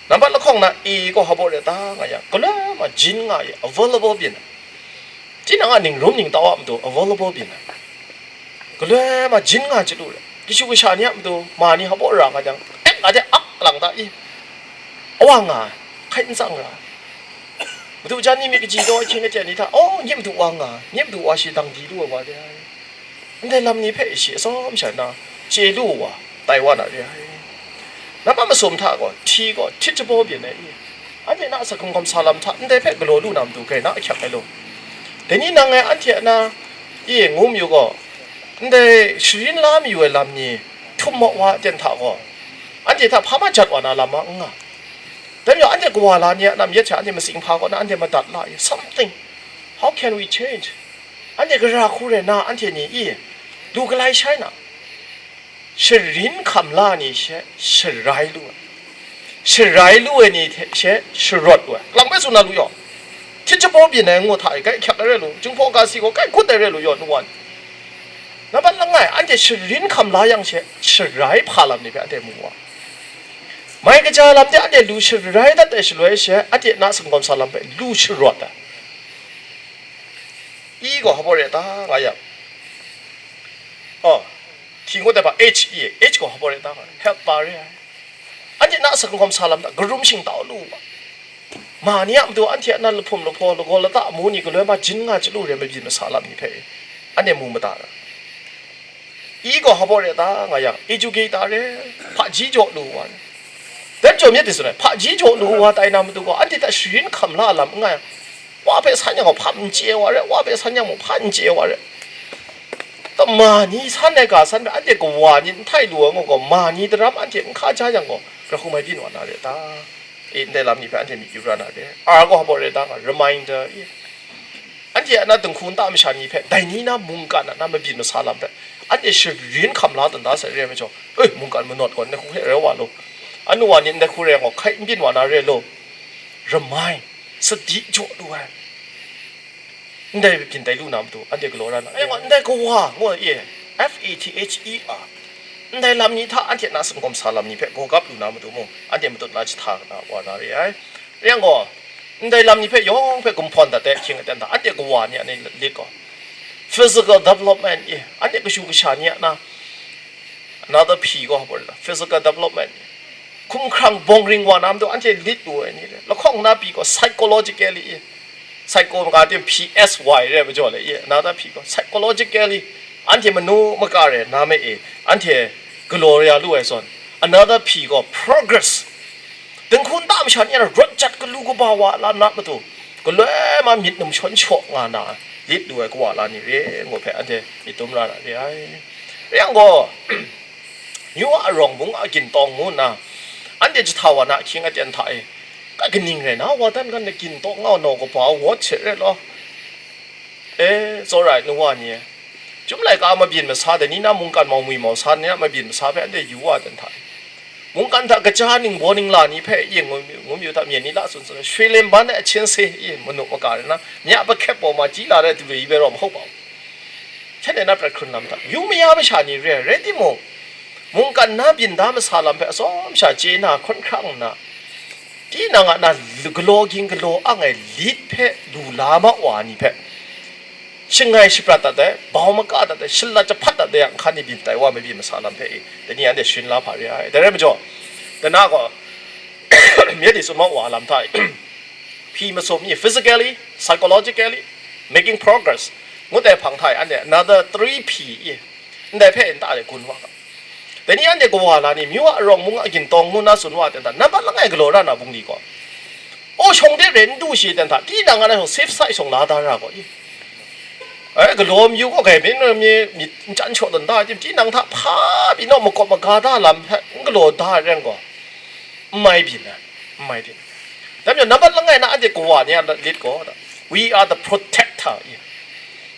Nambat lahkawng na e gaw hpa baw re ta nga yang, galoi ma jin nga e available byin ai. Tinang a ningrum ningtau a matu available byin ai. Galoi ma jin nga chyalu re. Kashu kasha ni a matu ma ni hpa baw ra nga jang, ek nga de ak lang ta i. Awa nga ai, hkai n tsang ra ai. Madu jan ni myit kaji taw ahkying aten ni hta, oh, nye madu wa nga ai, nye madu wa shi dang di lu ai wa re ai. Ndai lam ni hpe shi atsawm sha na chye lu wa, tai wa na re ai. Nambat masum hta gaw, hti gaw, htit shabaw byin ai i. Anhte na a sakhkawm sa lam hta, ndai hpe galaw lu na matu, grai na ahkyak ai law. Dai ni nang ngai anhte a na, i, ngu mayu gaw, ndai sharin la mayu ai lam ni, htum maw wa aten hta gaw, anhte hta hpa majat wa na lam a n nga. Dai majaw, anhte kawa la ni a na myit hte anhte matsing hpa kaw na anhte madat la i, something. How can we change? Anhte gara hku rai na anhte ni i, lu galai shai na, sharin hkam la ni she sharai lu ai, sharai lu ai ni hte she sharawt lu ai, lang bai tsun na lu yaw, htit shabaw byin ai ngu hta e, grai hkyak ai rai lu, Jinghpaw ga si gaw grai gut ai rai lu yaw, nu wa ni. Nambat langai, anhte sharin hkam la yang she, sharai hpa lam ni hpe anhte mu wa. Mai kaja lam de anhte lu sharai dat ai shaloi she, anhte na sakhkawm sa lam hpe lu sharawt ai. I gaw hpa baw re ta nga yang, oh, hti ngut ai hpa H, i, H gaw hpa baw re ta nga, help pa re ai. Anhte na sakhkawm sa lam hta karum shingtau lu u ga. Ma ni a matu anhte a na lahpum lahpaw, lagaw lata amu ni galoi ma jin nga chyalu re mabyin masa lam ni hpe, anhte mu mada ra. I gaw hpa baw re ta nga yang, educator re, hpaji jaw lu wa re. Dai majaw myit dai tsun ai, hpaji jaw lu wa tai na matu gaw, anhte hta sharin hkam la lam n nga yang, wa hpe san yang gaw hpa n chye wa re, wa hpe san yang mung hpa n chye wa re. Taw ma ni san ai ga san hpe anhte kawa ni n htai lu ai ngu gaw, ma ni daram anhte n hka ja yang gaw, gara hku mai byin wa na re ta? E, ndai lam ni hpe anhte myit yu ra na re. R gaw hpa baw re ta nga, reminder i. Anhte a na dinghku nta masha ni hpe, dai ni na mungkan a na mabyin masa lam hpe, anhte sharin hkam la dan da sai re ai majaw, e, mungkan manawt gaw ndai hku hte rai wa law, anu wa ni ndai hku rai gaw hkai n byin wa na re law, ramai, sadi jaw lu ai. Ndai byin tai lu na matu, anhte galaw ra na, e, ndai kawa, ngu e, F A T H E R, ndai lam ni hta anhte na sakhkawm sa lam ni hpe gawgap lu na matu mung, anhte matut na jahta na wa na re ai. Rai yang gaw, ndai lam ni hpe yawng hpe gumhpawn dat ai ahkying aten hta, anhte kawa ni a ni lit gaw, physical development i, anhte kashu kasha ni a na, another P gaw, physical development, hkumhkrang bawng ring wa na matu anhte lit lu ai ni re, lahkawng na pyi gaw psychologically i, psycho nga tim P S Y re ai majaw le i, another P gaw psychologically, anhte manu maka re na me e, anhte galaw ya lu ai zawn, another P gaw progress. Dinghku nta masha ni a na rawt jat galu kaba wa lam na matu, galoi ma myit num shawn shaw nga na lit lu ai kawa la ni re ngu hpe anhte myit dum ra na re ai. Rai yang gaw, Myu a arawng mung a gintawng ngu nna, anhte jahta wa na ahkying aten hta e, kai kaning rai na, wa dan kan na gintawng nga naw kaba wawt hte rai law. E, tsawra ai nu wa ni e, Chyum laika a mabyin masa dai ni na mungkan mau mwi mau sa ni na mabyin masa hpe anhte yu wa dan hta e, mungkan hta kaja ningbaw ningla ni hpe e ngu, ngu mayu hta, myen ni la tsun tsun ai, shwe len ban ai ahchin se e manu maka rai na, mya bahkep pawng ma chyi la ai tu re i bai rawt mahkau pa u. Shanhte na prat hkrun lam hta, yu maya masha ni re ai rai timung, mungkan na byin da masa lam hpe atsawm sha chye na hkawn hkrang nna, tinang a na galaw ging galaw ang ai lit hpe lu la ma wa ni hpe, shangai shaprat dat ai, bau maka dat ai, shalat jahpat dat ai a nhkan ni byin tai wa mabyin masa lam hpe e, dai ni anhte sharin la hpa re ai. Dai rai majaw, dana gaw, mye di tsun ma wa lam hta e, hpyi masum ni physically, psychologically, making progress ngut ai hpang hta e, anhte another three P e, ndai hpe nta de gun wa ga. Dai ni anhte kawa la ni, myu a arawng mung a gintawng ngu na tsun wa ten hta, nambat langai galaw ra na bungli gaw, aw shawng de ren du shi ten hta, tinang a na shawng safe side shawng la da ra gaw i. Ai, galaw myu gaw, grai myit, myit, myit n chyan shaw dan da ai tim, tinang hta hpa pyi naw makawp maga da lam hpe n galaw da ai ren gaw, N mai byin ai, n mai byin. Dai majaw, nambat langai na anhte kawa ni a lit gaw, we are the protector.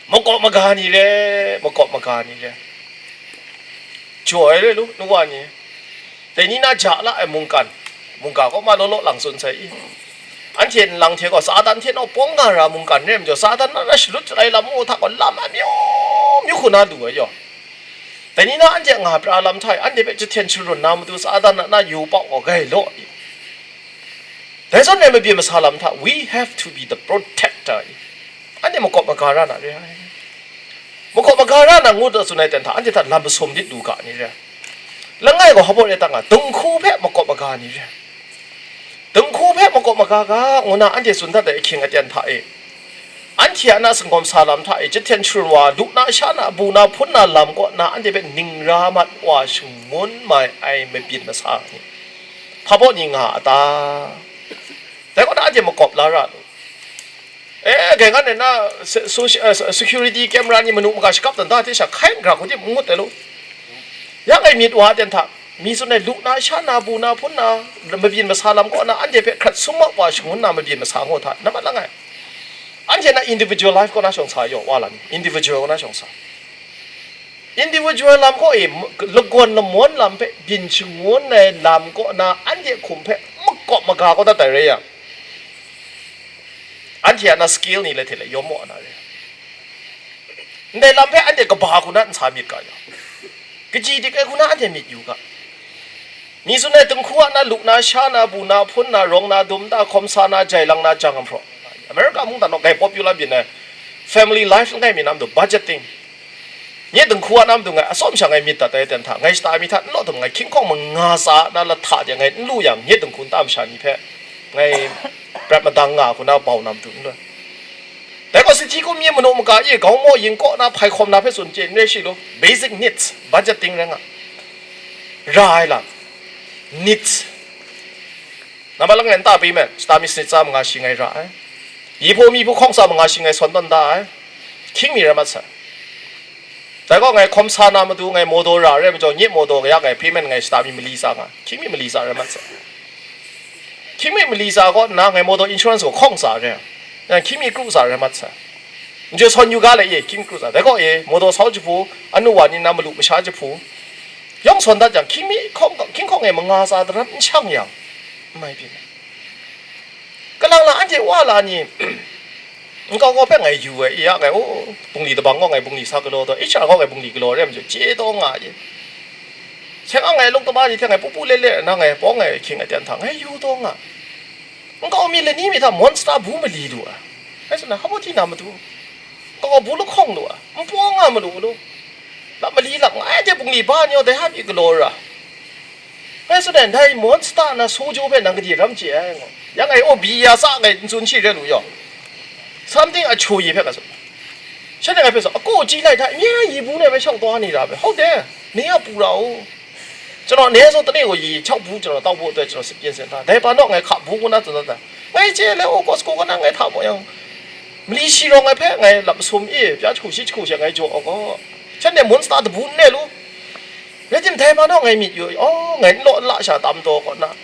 Makawp maga ni re, makawp maga ni re. Jaw ai re lu, nu wa ni. Dai ni na ja la ai mungkan, mungga kaw ma law law lang tsun sai i. Anhte nlang hte gaw Satan hte nawpawng nga ra mungkan re majaw, Satan na na shalut ai lam ngu hta gaw lam amyu myu hku na lu ai yaw. Dai ni na anhte a nga pra lam hta e, anhte hpe jahten sharun na matu Satan a na yu pau gaw gai law i. Dai zawn e mabyin masa lam hta, we have to be the protector i. Anhte makawp maga ra na re ai. Makawp maga ra na ngut tsun ai ten hta, anhte hta lam masum lit lu ga ni re. Langai gaw hpa baw re ta nga, dinghku hpe makawp maga ni re. Dinghku hpe makawp maga ga, ngu na anhte tsun dat ai ahkying aten hta e, anhte a na singkawm sa lam hta e, jahten sharun wa, lu na, sha na, bu na, hpun na lam kaw na, anhte hpe ningra mat wa shangun mai ai mabyin masa ni, hpa baw ni nga a ta? Dai kaw na anhte makawp la ra lu. E, gai ngan e na se-, so-, eh, security camera ni manu maga shakap dan da hte sha hkai n gra hku tim n ngut ai lu. Ya ngai myit wa ten hta, mi tsun ai lu na, sha na, bu na, hpun na, mabyin masa lam kaw na, anhte hpe hkrat sum wa wa shangun na mabyin masa ngu hta, nambat langai. Anhte na individual life kaw na shawng sa yaw, wa la ni, individual kaw na shawng sa. Individual lam kaw e, m-, lagawn lamawn lam hpe byin shangun ai lam kaw na, anhte hkum hpe makawp maga kaw dat ai rai yang, anhte a na skill ni le hte le yawm maw na re. Ndai lam hpe anhte kaba hku na n sa myit ga yang, kaji dik ai hku na anhte myit yu ga. Mi tsun ai dinghku a na lu na, sha na, bu na, hpun na, rawng na, dum na, hkawm sa na, jai lang na, jang hpraw. America mungdan naw gai popular byin ai family life langai mi na matu budgeting. Nye dinghku a na matu ngai atsawm sha ngai myit dat ai ten hta, ngai shata mi hta n law htum ngai hkying hkawng manga tsa na lahta de ngai n lu yang, nye dinghku nta masha ni hpe ngai prat madang nga hku na bau na matu n lu ai. Dai gaw, sahti hkum yin manu maga e, gawng maw yin kaw na hpai hkawm na hpe tsun chye n rai shi lu, basic needs, budgeting rai nga. Ra ai lam, needs. Nambat langai nta payment, shata mi sanit tsa manga shi ngai ra ai. Yi hpaw mi hpaw hkawng tsa manga shi ngai sawn tawn da ai. Hkying mi rai mat sai. Dai gaw ngai hkawm sa na matu ngai motor ra re majaw, nye motor ya ngai payment ngai shata mi mali tsa nga, hkying mi mali tsa rai mat sai. Hkying mi mali tsa kaw nna ngai motor insurance gaw hkawng tsa re, yang hkying mi kru tsa rai mat sai. Nje sawn yu ga le e, hkying mi kru tsa. Dai gaw e, motor sau jahpu, anu wa ni na malu masha jahpu, yawng sawn dat yang, hkying mi hkawng, hkying hkawng e manga tsa daram n shang yang, n mai byin. Kalang lang anhte wa la ni, nkau kaw hpe ngai yu ai, i ya ngai, o, bungli dabang kaw ngai bungli sa galaw taw, H R kaw ngai bungli galaw re ai majaw, chye taw nga ai. Seng ang ngai lung kaba ni hte ngai pu pu le le na ngai pawng ai hkying aten hta ngai yu taw nga. Nkau mi lani mi hta monster bu mali lu ai. Ngai tsun ai, hpa baw hti na matu. Nkau bu lahkawng lu ai. Npawng nga malu lu. Lap mali lap nga ai hte bungli ba ni yaw dai hpa pyi galaw ra. Ngai tsun ai, ndai monster na sojo hpe nang gade ram chye ai, ngu. Yang ngai, o, bi ya sa ngai n tsun shi re lu yaw. Something a chu yi hpe ka tsun. Shanhte ngai hpe tsun, a kaw chyi lai hta, nye yi bu nai bai shau taw ni ra bai, hau de, ni a pu ra u. ကျွန်တော် အနည်းဆုံး တစ်နေ့ကို ရေခြောက်ဘူး ကျွန်တော် သောက်ဖို့အတွက် ကျွန်တော် ပြင်ဆင်ထားတယ်။ ဒါပေမဲ့တော့ ငါ ခါဘူးကနား ကျွန်တော် ငါ ကျဲလဲ အို ကော့စကို ကနား ငါ ထ ပေါ့ ရောင် မလီ ရှီ ရောင် ငါ ဖဲ ငါ လပ် မဆုံး အေး ပြား တစ်ခု ရှိ တစ်ခု ရှိ ငါ ကြော် အော် ကော ချက် နဲ့ မွန်စတာ တဘူး နဲ့ လို့ ရတင် ထဲမှာ တော့ ငါ မြစ် ယူ အော် ငါ လော့ လ ရှာ တမ်း တော့ ကော နား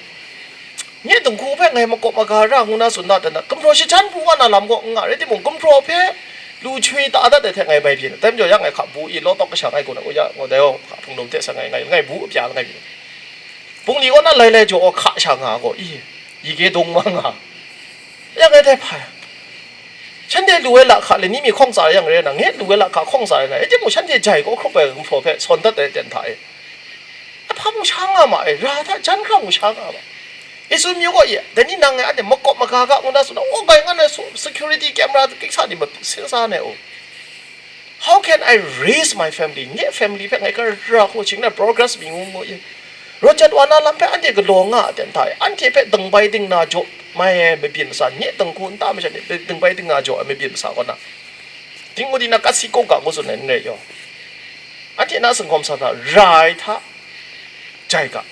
Nye dinghku hpe ngai makawp maga ra ngu na tsun dat ai, gumhpraw shachan pru wa na lam gaw n nga, rai timung, gumhpraw hpe lu chyoi ta dat ai hte ngai bai byin ai. Dai majaw, ya ngai hka bu i law tawk kasha ngai gaw na, o ya, ngai dai gaw hka hpung dum hte sa ngai, ngai, ngai bu apya langai mi. Bungli kaw na lai lai jaw hka sha nga gaw, i, yi ge dung wa nga. Ya ngai dai hpa, shanhte lu ai lahka lani mi hkawng tsa yang rai na, nye lu ai lahka hkawng tsa rai na, rai timung, shanhte jai kaw hkrup ai gumhpraw hpe sawn dat ai ten hta e. Ahpa mung sha nga ma ai, ra hta jan hkra mung sha nga ma. Esu myu gaw ye, dai ni nang ngai anhte makawp maga ga ngu na tsun na, o, bai nga na su, security camera kiksa ni ma sin sa nai o. How can I raise my family? Nye family hpe ngai ka ra hku ching na progress mi ngu ngu ye. Rawt jat wa na lam hpe anhte galaw nga a ten hta e, anhte hpe dingbai dingna jaw mai ai mabyin masa, nye dinghku nta masha ni hpe dingbai dingna jaw ai mabyin masa kaw na, Dingmudi na kasi kau ga ngu tsun ai n rai yaw. Anhte na singkawm sa hta ra ai hta jai ga,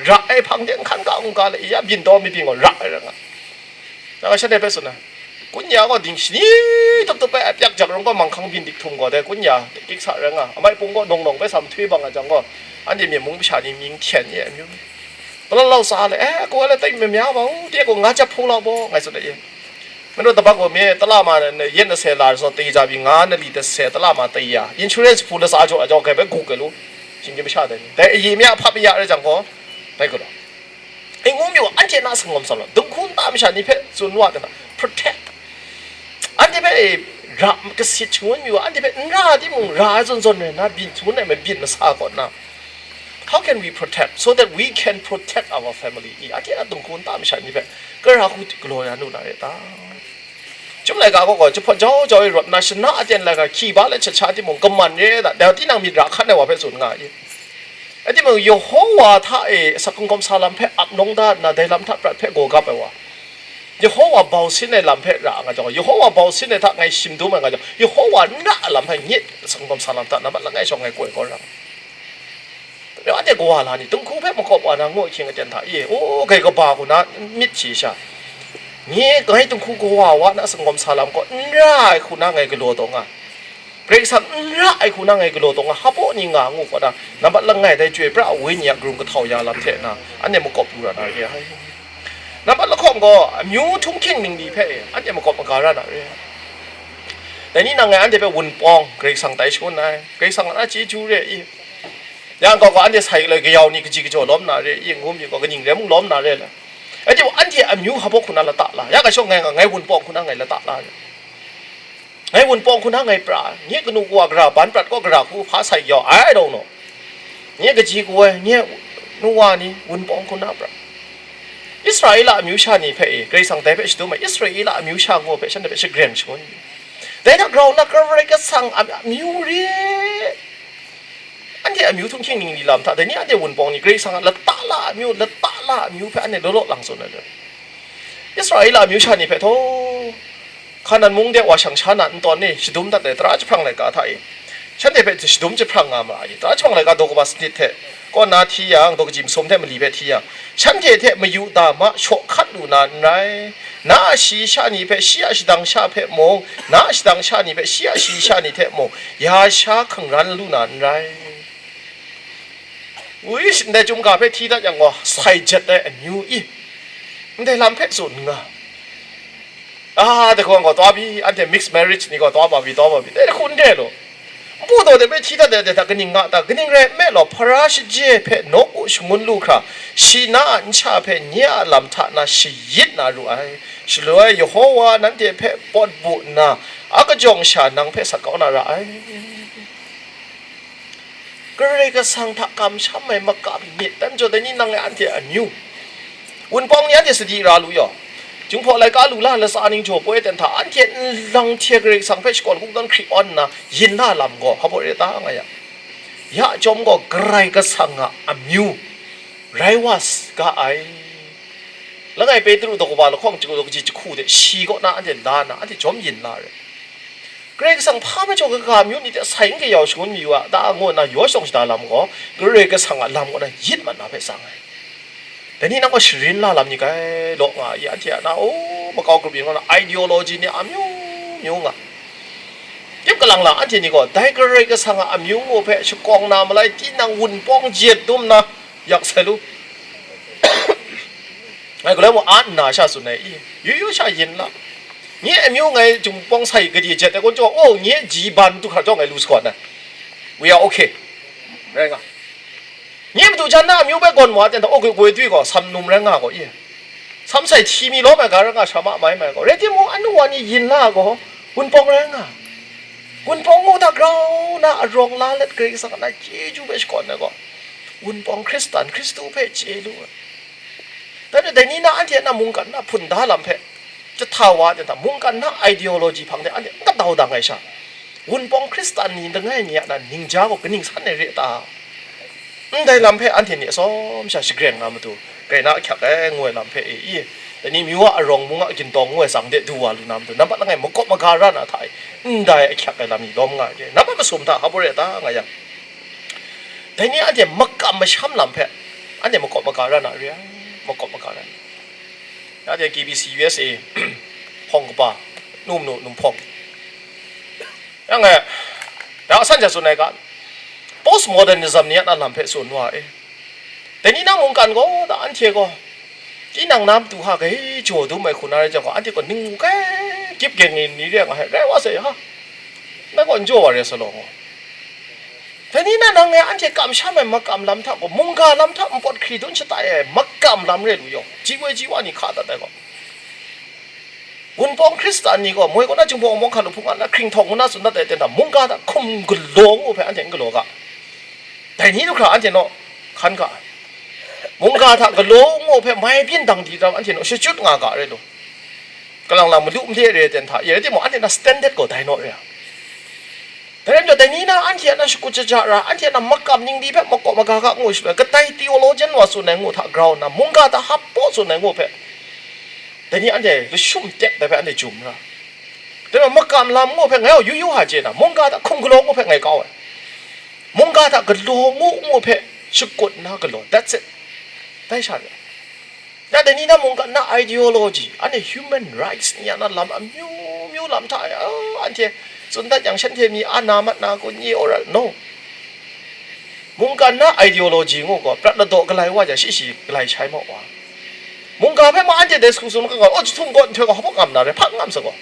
ra ai hpang de nhkan ga, n ga le, ya byin taw mi byin gaw ra ai ra nga. Na ga shanhte hpe tsun ai, kun ya gaw ding shani tup tup ai apyak jak rung gaw manghkang byin dik htum gaw dai kun ya kiksa ra nga, amai pung gaw nawng nawng bai sa mahtoi bang a jang gaw, anhte myen mung masha ni mying hten ye amyu. Malang lau sa le, eh, ko le tai me mya ba, u, de ko nga jap phu lau bo, ngai so de ye. Meno tabak ko me, tala ma ne, yen na se la so, te ja bi nga na li ta se, tala ma tai ya. Insurance phu le sa jo, jo kai be gu ke lu. Shin ge bi sha de. Dai yi mya pha bi ya re jang ko. Dai ko. Ai ngu myu, anhte na sanggawm sa lo. Dungkhu nta masha ni hpe tsun wa de na. Protect. Anhte hpe, eh, ra, kasit shangun myu, anhte hpe n ra timung, ra ai zawn zawn rai na, byin shangun ai mabyin masa kaw na. How can we protect? So that we can protect our family. I, anhte a dungkhu nta masha ni hpe, kara hku galaw ya nu na re ta? Chyum laika gaw gaw, jahpawt jau jau e rawt na, shana aten laika hkyi ba let shat sha timung, kaman re da, dai tinang myit ra hkan ai wa hpe tsun nga i. Rai timung, Yehowa hta e asak hkungkawm sa lam hpe ap nawng da nna, dai lam hta prat hpe gaw gap ai wa, Yehowa bau sin ai lam hpe ra nga jang, Yehowa bau sin ai hta ngai shim dum ai nga jang, Yehowa n ra ai lam hpe nyit asak hkungkawm sa lam hta nambat langai shawng ngai koi kau ra. Anhte kawa la ni, dungkhu hpe makawp wa na ngu ahkying aten hta e, o, grai kaba hku na myit chye sha, nye ngai dungkhu kawa wa na sanggawm sa lam gaw n ra ai hku na ngai galaw taw nga, Karai Kasang n ra ai hku na ngai galaw taw nga, hpaw ni nga ngu kaw na, nambat langai dai Chyoi pra ai Wenyi a karum kahtau ya lam hte na, anhte makawp lu ra na re ai. Nambat lahkawng gaw, amyu htunghking ningli hpe e, anhte makawp maga ra na re ai. Dai ni nang ngai anhte hpe wunpawng, Karai Kasang tai shangun ai, Karai Kasang a chyeju re i. Yang gaw gaw anhte sai galoi kayau ni kaji kajaw lawm na re i, ngu mi gaw kaning re mung lawm na re le. Rai timung, anhte amyu hpaw hku na lata la, ya ga shawng ngai nga, ngai wunpawng hku na ngai lata la re. Ngai wunpawng hku na ngai pra, nye kanu kawa gara ban prat kaw gara hku hpa sai kayau, I don't know. Nye kaji kawoi, nye nu wa ni wunpawng hku na pra. Israela amyu sha ni hpe e, Karai Kasang dai hpe shadum ai, Israela amyu sha ngu hpe, shanhte hpe shagren shangun. Dai hta grau na Karai Kasang a amyu re. Anhte amyu htunghking ningli lam hta, dai ni anhte wunpawng ni, Karai Kasang a lata la amyu, lata la amyu hpe anhte law law lang tsun ai. Israela amyu sha ni hpe htaw, Hkanan mung de wa shang sha na ntawn ni shadum dat ai tara jahprang laika hta e, shanhte hpe shadum jahprang nga ma ai. Tara jahprang laika daw kaba sanit hte kaw na hti yang, daw kaji masum hte mali hpe hti yang, shanhte hte mayu da ma shaw hkat lu na n rai. Na a shayi sha ni hpe shi a shadang sha hpe mung, na a shadang sha ni hpe shi a shayi sha ni hte mung, ya sha hkangran lu na n rai. Wi, ndai chyum ga hpe hti dat yang gaw, sai jet ai amyu i, ndai lam hpe tsun nga. Ah, dai hkawng gaw taw bi, anhte mixed marriage ni gaw taw ba bi, taw ba bi, dai hku n re law. Npu daw de hpe hti dat ai dai hta kaning nga ta? Kaning rai nme law, Hpara shaje hpe nawku shangun lu hkra, shi na a nsha hpe nye a lam hta na shayit na ru ai. Shaloi Yawhawa nanhte hpe pawt bu nna, a kajawng sha nang hpe sat kau na ra ai. Karai Kasang hta kamsham ai makam myit, dai majaw dai ni nang e anhte amyu, wunpawng ni anhte sadi ra lu yaw, Jinghpaw laika lu la latsa ning jaw poi ten hta, anhte nlang hte Karai Kasang hpe shakawn kungdawn hkri awn nna yin la lam gaw, hpa baw re ta nga yang, ya chyawm gaw Karai Kasang a amyu rai wa s-, ga ai. Langai Petru daw kaba lahkawng chyu daw kaji jahku de shi kaw na anhte la na, anhte jawm yin la re. Karai Kasang hpa majaw kaga amyu ni hte sai n kayau shangun mayu a ta, ngu nna yaw shadawn shada lam gaw, Karai Kasang a lam kaw na yit mat na hpe tsang ai. Dai ni nang gaw sharin la lam ni kai law nga i, anhte a na, o, makau grup yin kaw na ideology ni amyu myu nga. Tip kalang lang anhte ni gaw, dai Karai Kasang a amyu ngu hpe shakawng na malai tinang wunpawng jet dum na, yak sai lu. Ngai galoi mung a nna sha tsun ai i, yu yu sha yin la. Nye amyu ngai jum pawng sai gade jet ai kun chyawm, o, nye ji ban du hkra chyawm ngai lu sa gaw na. We are okay. Rai nga. Nye madu jan na amyu bai gawn wa ten ta, o, goi goi dwi gaw, sam num rai nga gaw i. Sam sai hti mi lawm ai ga rai nga, sha ma mai mai gaw. Rai timung, anu wa ni yin la gaw, wunpawng rai nga. Wunpawng ngu hta grau na arawng la let Karai Kasang a chyeju hpe shakawn ai gaw, wunpawng Hkristan, Hkristu hpe chye lu ai. Dai ni, dai ni na anhte na mungkan na hpun da lam hpe, jahta wa de ta, mungkan na ideology hpang de anhte n kadaw dang ai sha, wunpawng Hkristan ni langai mi a na ningja gaw kaning san ai re ta? Ndai lam hpe anhte ni atsawm sha shagren nga matu, grai na ahkyak ai ngu ai lam hpe e i, dai ni myu a arawng mung a gintawng ngu ai tsang de du wa lu na matu, nampat langai makawp maga ra na hta e, ndai ahkyak ai lam ni lawm nga ai, nampat masum hta hpa baw re ta nga yang, dai ni anhte makam masham lam hpe, anhte makawp maga ra na re ai, makawp maga ra na. Anhte K B C U S A hpawng kaba, nu manu numhpawng. Yang e, ya san ja tsun ai ga, postmodernism ni a na lam hpe tsun wa e. Dai ni na mungkan gaw, da anhte gaw, tinang na matu hka gai jaw dum ai hku na rai jang gaw, anhte gaw ning kai gyip geng ni re nga ai, rai wa sai ha, nang gaw n jaw wa re sa law. Dai ni na nang e anhte kamsham ai makam lam hta gaw, mungga lam hta npawt hkri dun shatai ai makam lam re lu yaw, ji woi ji wa ni hka dat ai gaw, Wunpawng Hkristan ni gaw moi kaw na Jinghpaw Wunpawng hkalup hpung a na hkringhtawng ngu na tsun dat ai ten hta, mungga hta hkum galaw ngu hpe anhte n galaw ga. Dai ni du hkra anhte naw hkan ga ai. Mungga hta galaw ngu hpe mai byin dang di dam anhte naw shachyut nga ga rai lu. Kalang lang malu made re ai ten hta, ya rai timung, anhte na standard gaw dai naw re ai. Dai rai majaw, dai ni na anhte a na shakut shaja ra, anhte a na makam ningli hpe makawp maga ga ngu shaloi, kadai theologian wa tsun ai ngu hta grau nna, mungga hta hap paw tsun ai ngu hpe, dai ni anhte lashum tek dai hpe anhte jum ra. Dai majaw, makam lam ngu hpe ngai gaw yu yu hta chye na, mungga hta hkum galaw ngu hpe ngai kau ai. Mungga hta galaw ngu ngu hpe shakut nna galaw, that's it. Dai sha re. Ya, dai ni na mungkan na ideology, anhte human rights ni a na lam amyu myu lam hta, ah, anhte tsun dat yang shanhte mi a na mat na kun ye, ora, no. Mungkan na ideology ngu gaw, prat ladaw galai wa jang, shi shi galai shai maw wa. Mungga hpe ma anhte dai su sum ga, oh, jahtum gaw nhtoi gaw hpa ngam na re, hpa ngam sa gaw.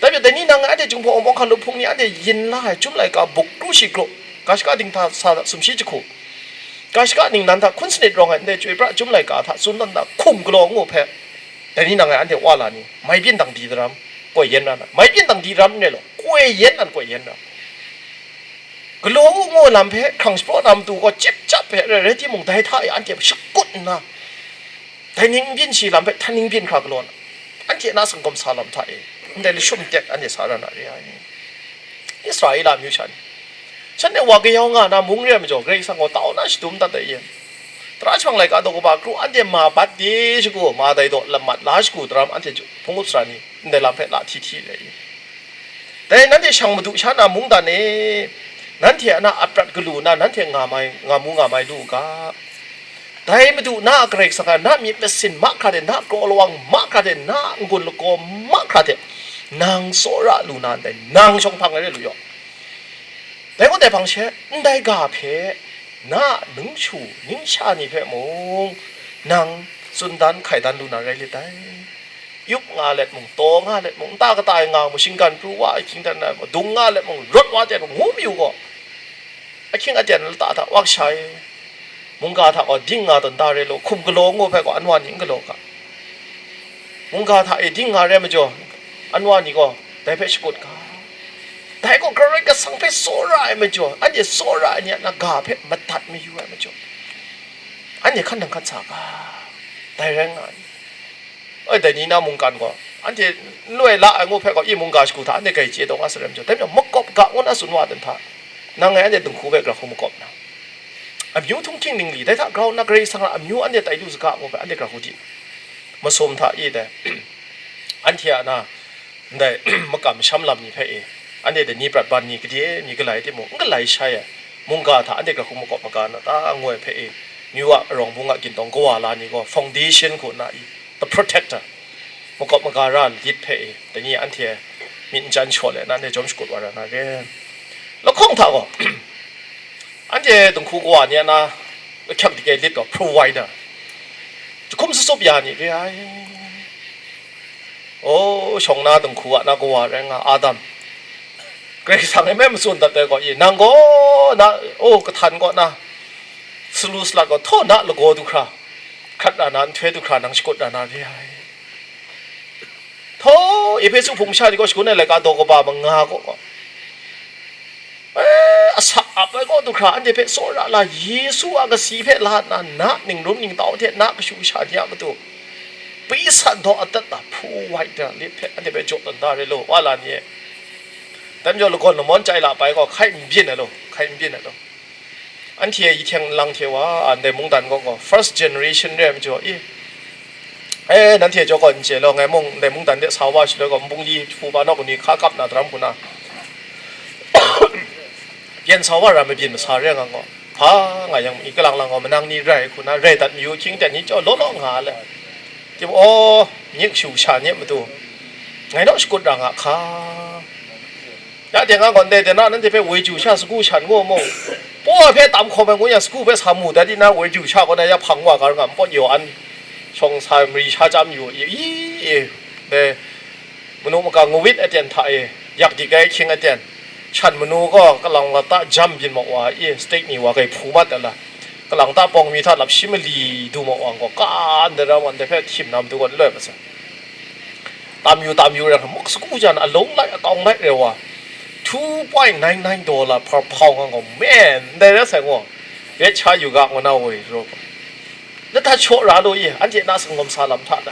Dai majaw, dai ni nang anhte Jinghpaw Wunpawng hkalup hpung ni anhte yin la ai, Chyum Laika buk kru shi kru, ga shaka dinghta sa sumshi jahku, ga shaka ningnan hta hkun sanit rawng ai ndai Chyoi pra Chyum Laika hta tsun dan da hkum galaw ngu hpe, dai ni nang e anhte wa la ni, mai byin dang di daram, koi yen ra na, mai byin dang di daram n re law, koi yen nan koi yen ra. Galaw u ngu lam hpe hkrang shapraw na matu gaw chyip chyap hpe rai, rai timung, dai hta e anhte shakut nna, dai ning n byin shi lam hpe htan ning byin hkra galaw na, anhte na sanggawm sa lam hta e, ndai lashum tek anhte sa ra na re ai. Israela amyu sha ni, shanhte wa kayau nga na mung re ai majaw, Karai Kasang gaw tau na shadum dat ai e. Tara Chyawang Laika daw kaba kru anhte ma bat de shagu, ma dai daw lamat la shagu daram anhte hpung up sara ni, ndai lam hpe la hti hti re ai. Dai nanhte shang madu sha na mungdan e, nanhte a na aprat galu na, nanhte nga mai, nga mu nga mai lu u ga. Dai Madu na a Karai Kasang a, na myit masin mahkra de, na kraw lawang mahkra de, na n-gun lagaw mahkra de, nang tsawra lu na ndai, nang shawng hpang ai re lu yaw. Dai gaw dai hpang she, ndai ga hpe na a ningshu ningsha ni hpe mung nang tsun dan hkai dan lu na rai lit dai. Yup nga let mung, taw nga let mung, nta kata e nga mung, shinggan pru wa ai hkying hten na, dung nga let mung, rawt wa ten mung, ngu mi u gaw, ahkying aten lata hta wak sha e, mungga hta gaw ding nga tawn da re law, hkum galaw ngu hpe gaw anwa ni n galaw ga. Mungga hta e ding nga re ai majaw, anwa ni gaw dai hpe shakut ga. Dai gaw Karai Kasang hpe tsawra ai majaw, anhte tsawra ai ni a na ga hpe madat mayu ai majaw, anhte hkan nang hkan sa ga, dai rai nga ai. Oi, dai ni na mungkan gaw, anhte n loi la ai ngu hpe gaw, i mungga shagu hta anhte grai chye taw nga sarai majaw, dai majaw makawp ga ngu na tsun wa dan hta, nang ngai anhte dinghku hpe grau hku makawp na, amyu htunghking ningli, dai hta grau nna Karai Kasang a amyu anhte tai lu saga ngu hpe anhte grau hku di, masum hta i dai, anhte a na, ndai makam masham lam ni hpe e, anhte dai ni prat ban ni gade mi galai timung, n galai shai ai, mungga hta anhte grau hku makawp maga na ta ngu ai hpe e, New York arawng bung a gintawng kawa la ni gaw, foundation hku nna i, the protector, makawp maga ra lit hpe e, dai ni anhte myit n chyan shaw let na, anhte jawm shakut wa ra na re. Lahkawng hta gaw, anhte dinghku kawa ni a na, lahkyak dike lit gaw, provider, jahkum sutsup ya ni re ai. O, shawng na dinghku a na kawa rai nga, Adam. Karai Kasang e me matsun dat ai gaw, i, nang gaw na, o, kahtan kaw na, salu salat gaw, htaw na lagaw du hkra, hkrat na na, nhtoi du hkra, nang shakut na na re ai. Htaw, Ehpesu hpung masha ni gaw shagun ai laika daw kaba manga kaw gaw, eh, asak ap ai kaw du hkra, anhte hpe tsawra la, Yesu a kasi hpe la nna, na ningrum ningtau hte na kashu kasha ni a matu, pyi sat daw atat a, hpu wait da lit hpe, anhte hpe jaw tawn da re law, wa la ni e. Dai majaw lagawn lamawn chyai la pai gaw, hkai n byin ai law, hkai n byin ai law. Anhte a yihtyeng lang hte wa, a, ndai mungdan gaw gaw, first generation re ai majaw, i, e, nanhte jaw gaw n chye law, ngai mung ndai mungdan de sa wa shaloi gaw, nbungli hpu ba naw kanu hka kap na daram hku na, byen sa wa ram mabyin masa re nga gaw, hpa nga yang, i, kalang lang gaw, manang ni rai hku na, rai dat mayu, hkying ten ni jaw law law nga le. Tim, aw, myit shu sha ni a matu, ngai naw shakut ra nga hka. Ya teng a gaw, ndai de na, nanhte hpe woi chyu sha sagu shan ngu mu. Paw hpe tam hkawm ai ngu yang, sagu hpe sa mu dat di na, woi ju sha kaw na ya hpang wa ga ram pawt yaw an, shawng sa mari sha chyam yu i, i, i, dai, manu maka ngawit aten hta e, yak dik ai hkying aten, shan manu gaw kalang lata jam byin ma wa i, state ni wa gai hpu mat ai la, kalang ta pawng mi hta lap shi mali du ma wa gaw, ka ndai ram wan dai hpe htim na matu gaw n loi ma sa. Tam yu, tam yu rai hkra, muk sagu jan alung lai, akawng lai rai wa, two point nine nine dollar per pound ang gaw, man, ndai rai sai ngaw, ret sha yu ga, ngu na woi ro. Na ta shaw ra lu i, anhte na sanggawm sa lam hta da.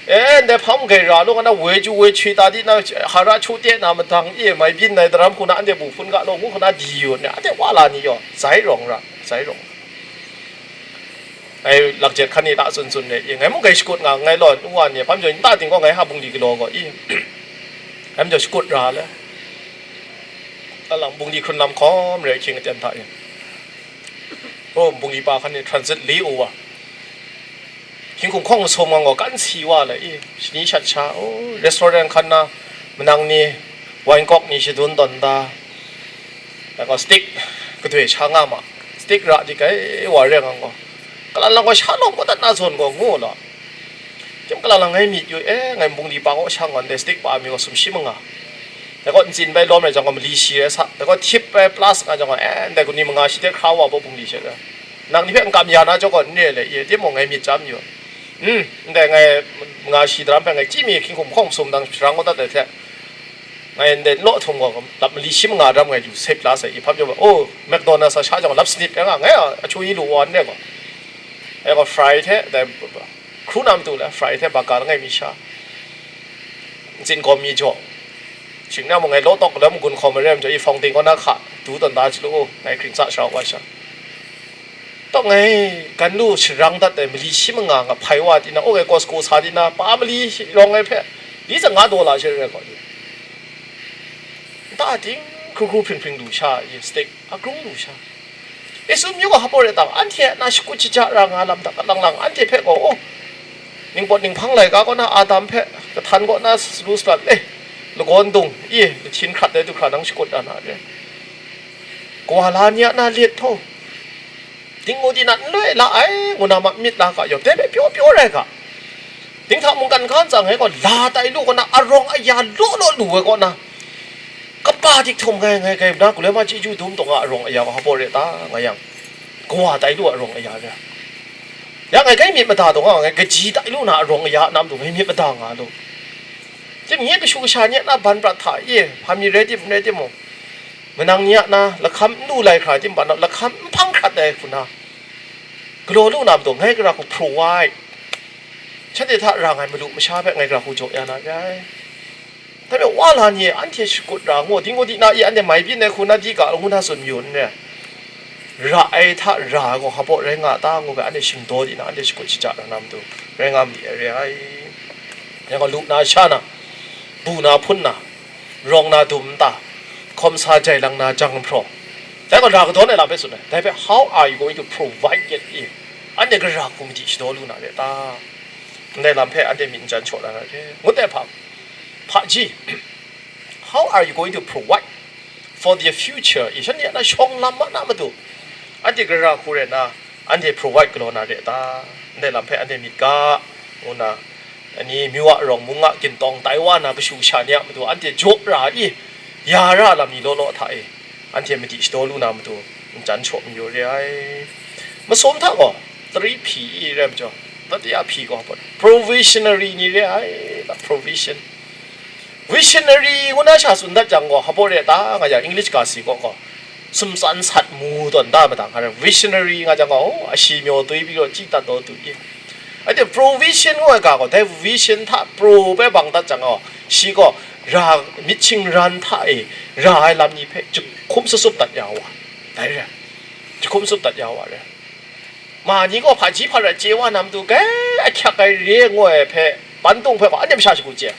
E, ndai hpang gai ra lu, nga na woi ju woi chui ta di na, hara chu te na madang i, mai byin nai daram hku na, anhte bu hpun ga lu, ngu hku na di yu, ne, anhte wa la ni yaw, zai rawng ra, zai rawng. Ngai lakjet hkan ni ta tsun tsun re i, ngai mung gai shakut nga nngai law, nu wa ni, hpa majaw nta ting gaw ngai ha bungli galaw gaw i, hpa majaw shakut ra le. Alang bungli hkrun lam hkawm re hkying aten hta e. O, bungli pa hkan ni transit li u wa. Hkying hkum hkawng masum ngang gaw kan si wa le i, shani shat sha, o, restaurant hkan na, manang ni, wine kawk ni shadun tawn da, Dai gaw stick kadoi sha nga ma, stick ra di kai wa re ngang gaw, kalan lang gaw sha lawm kau dat na zawn gaw ngu law. Tim kalan lang ngai myit yu e, ngai bungli pa kaw sha ngawn dai stick pa mi gaw sumshi manga. Dai gaw ntsin bai lawm rai jang gaw mali shi rai sa, dai gaw htip bai plus nga jang gaw, e, ndai guni manga shi de hkra wa baw bungli she rai. Nang ni hpe n kam ya na jaw gaw n re le, ye, timung ngai myit chyam yu. Mm, ndai ngai manga shi daram hpe ngai chyi mi hkying hkum hkawng sum dang sharang kau dat ai hte, ngai ndai n law htum gaw, lap mali shi manga daram ngai lu sep la sai, i hpap jaw, oh, McDonald's a sha jang lap sanit rai nga, ngai a, a chu i lu wa n rai gaw. Ngai gaw fry hte, dai, hkru na matu le, fry hte baka langai mi sha. Ntsin gawm mi jaw. Shing na mung ngai law tawk lam gun hkawm ai rai majaw, i fawng ting kaw na hka, du tawn da chyalu, oh, ngai hkring tsa sharau wa sha. Tawk ngai gan lu sharang dat ai mali shi manga nga hpai wa tinang, o, ngai Costco sa tinang, pa mali shi rawng ai hpe, li tsang nga daw la shi rai gaw ni. Nta ting hkru hkru hpring hpring lu sha, i steak a krung lu sha. Yesu myu gaw hpa rai tang, anhte a na shakut shaja ra nga lam hta kalang lang, anhte hpe gaw, o, ningpawt ninghpang laika kaw na Adam hpe, kahtan kaw na saru salat, e, lagawn dung, i, lahtin hkrat ai du hkra nang shakut ra na re. Kawa la ni a na let htaw, Ding ngu di na n loi la ai, ngu na ma myit la ga yawng, dai hpe pyaw pyaw rai ga. Dinghta mungkan ga ntsa ngai gaw la tai lu kaw na, arawng aya law law lu ai kaw na, kaba dik htum ngai, ngai gai na, galoi ma chyeju dum taw nga arawng aya gaw hpa re ta, nga yang, kawa tai lu arawng aya re. Ya ngai gai myit mada taw nga, ngai kaji tai lu na arawng aya a nam du, ngai myit mada nga lu. Tim nye kashu kasha ni a na ban prat hta e, hpa mi rai tim, n rai timung, manang ni a na lahkam n lu lai hkra tim ban lahkam n hpang hkrat ai hku na, galaw lu na matu ngai gara hku provide, shanhte hta ra ngai malu masha hpe ngai gara hku jaw ya na re ai. Dai hpe wa la ni e, anhte shakut ra ngu, ding ngu di na i, anhte mai byin ai hku na di ga ngu na tsun yu n re. Ra ai hta ra ai gaw hpa rai nga ta ngu hpe, anhte shingdaw di na, anhte shakut shaja ra na matu, rai nga ma li ai re ai. Yang gaw lu na sha na, bu na hpun na, rawng na dum nta, hkawm sa jai lang na jang hpraw, dai gaw ra kadawn ai lam hpe tsun ai. Dai hpe, how are you going to provide it? I, anhte gara hku madi shadaw lu na re ta? Ndai lam hpe anhte myit n jan shaw na ra re, ngut ai hpa, hpaji, how are you going to provide for their future? I, shanhte a na shawng lam ma na matu, anhte gara hku rai na, anhte provide galaw na re ta? Ndai lam hpe anhte myit ga, ngu na, ani myu a rawng mung a gintawng tai wa na kashu kasha ni a matu anhte jaw ra i, ya ra lam ni law law hta e, anhte madi shadaw lu na matu, n jan shaw mayu re ai. Masum hta gaw, three P E rai majaw, tatiya P gaw, provisionary ni re ai, provision. Visionary ngu na sha tsun dat jang gaw, hpa re ta nga yang, English ga si gaw gaw, sumtsan sat mu tawn da madang, hpa rai visionary nga jang gaw, oh, ashi myaw tui bi gaw, chyi tat daw tu i. Anhte provision ngu ai ga gaw, dai vision hta pro bai bang dat jang gaw, shi gaw ra, myit shingran hta e ra ai lam ni hpe jahkum sasup dat ya wa, dai re, jahkum sasup dat ya wa re. Ma ni gaw hpaji hparat chye wa na matu, kai ahkyak ai re ngu ai hpe, pantung hpe gaw anhte masha shagu chye.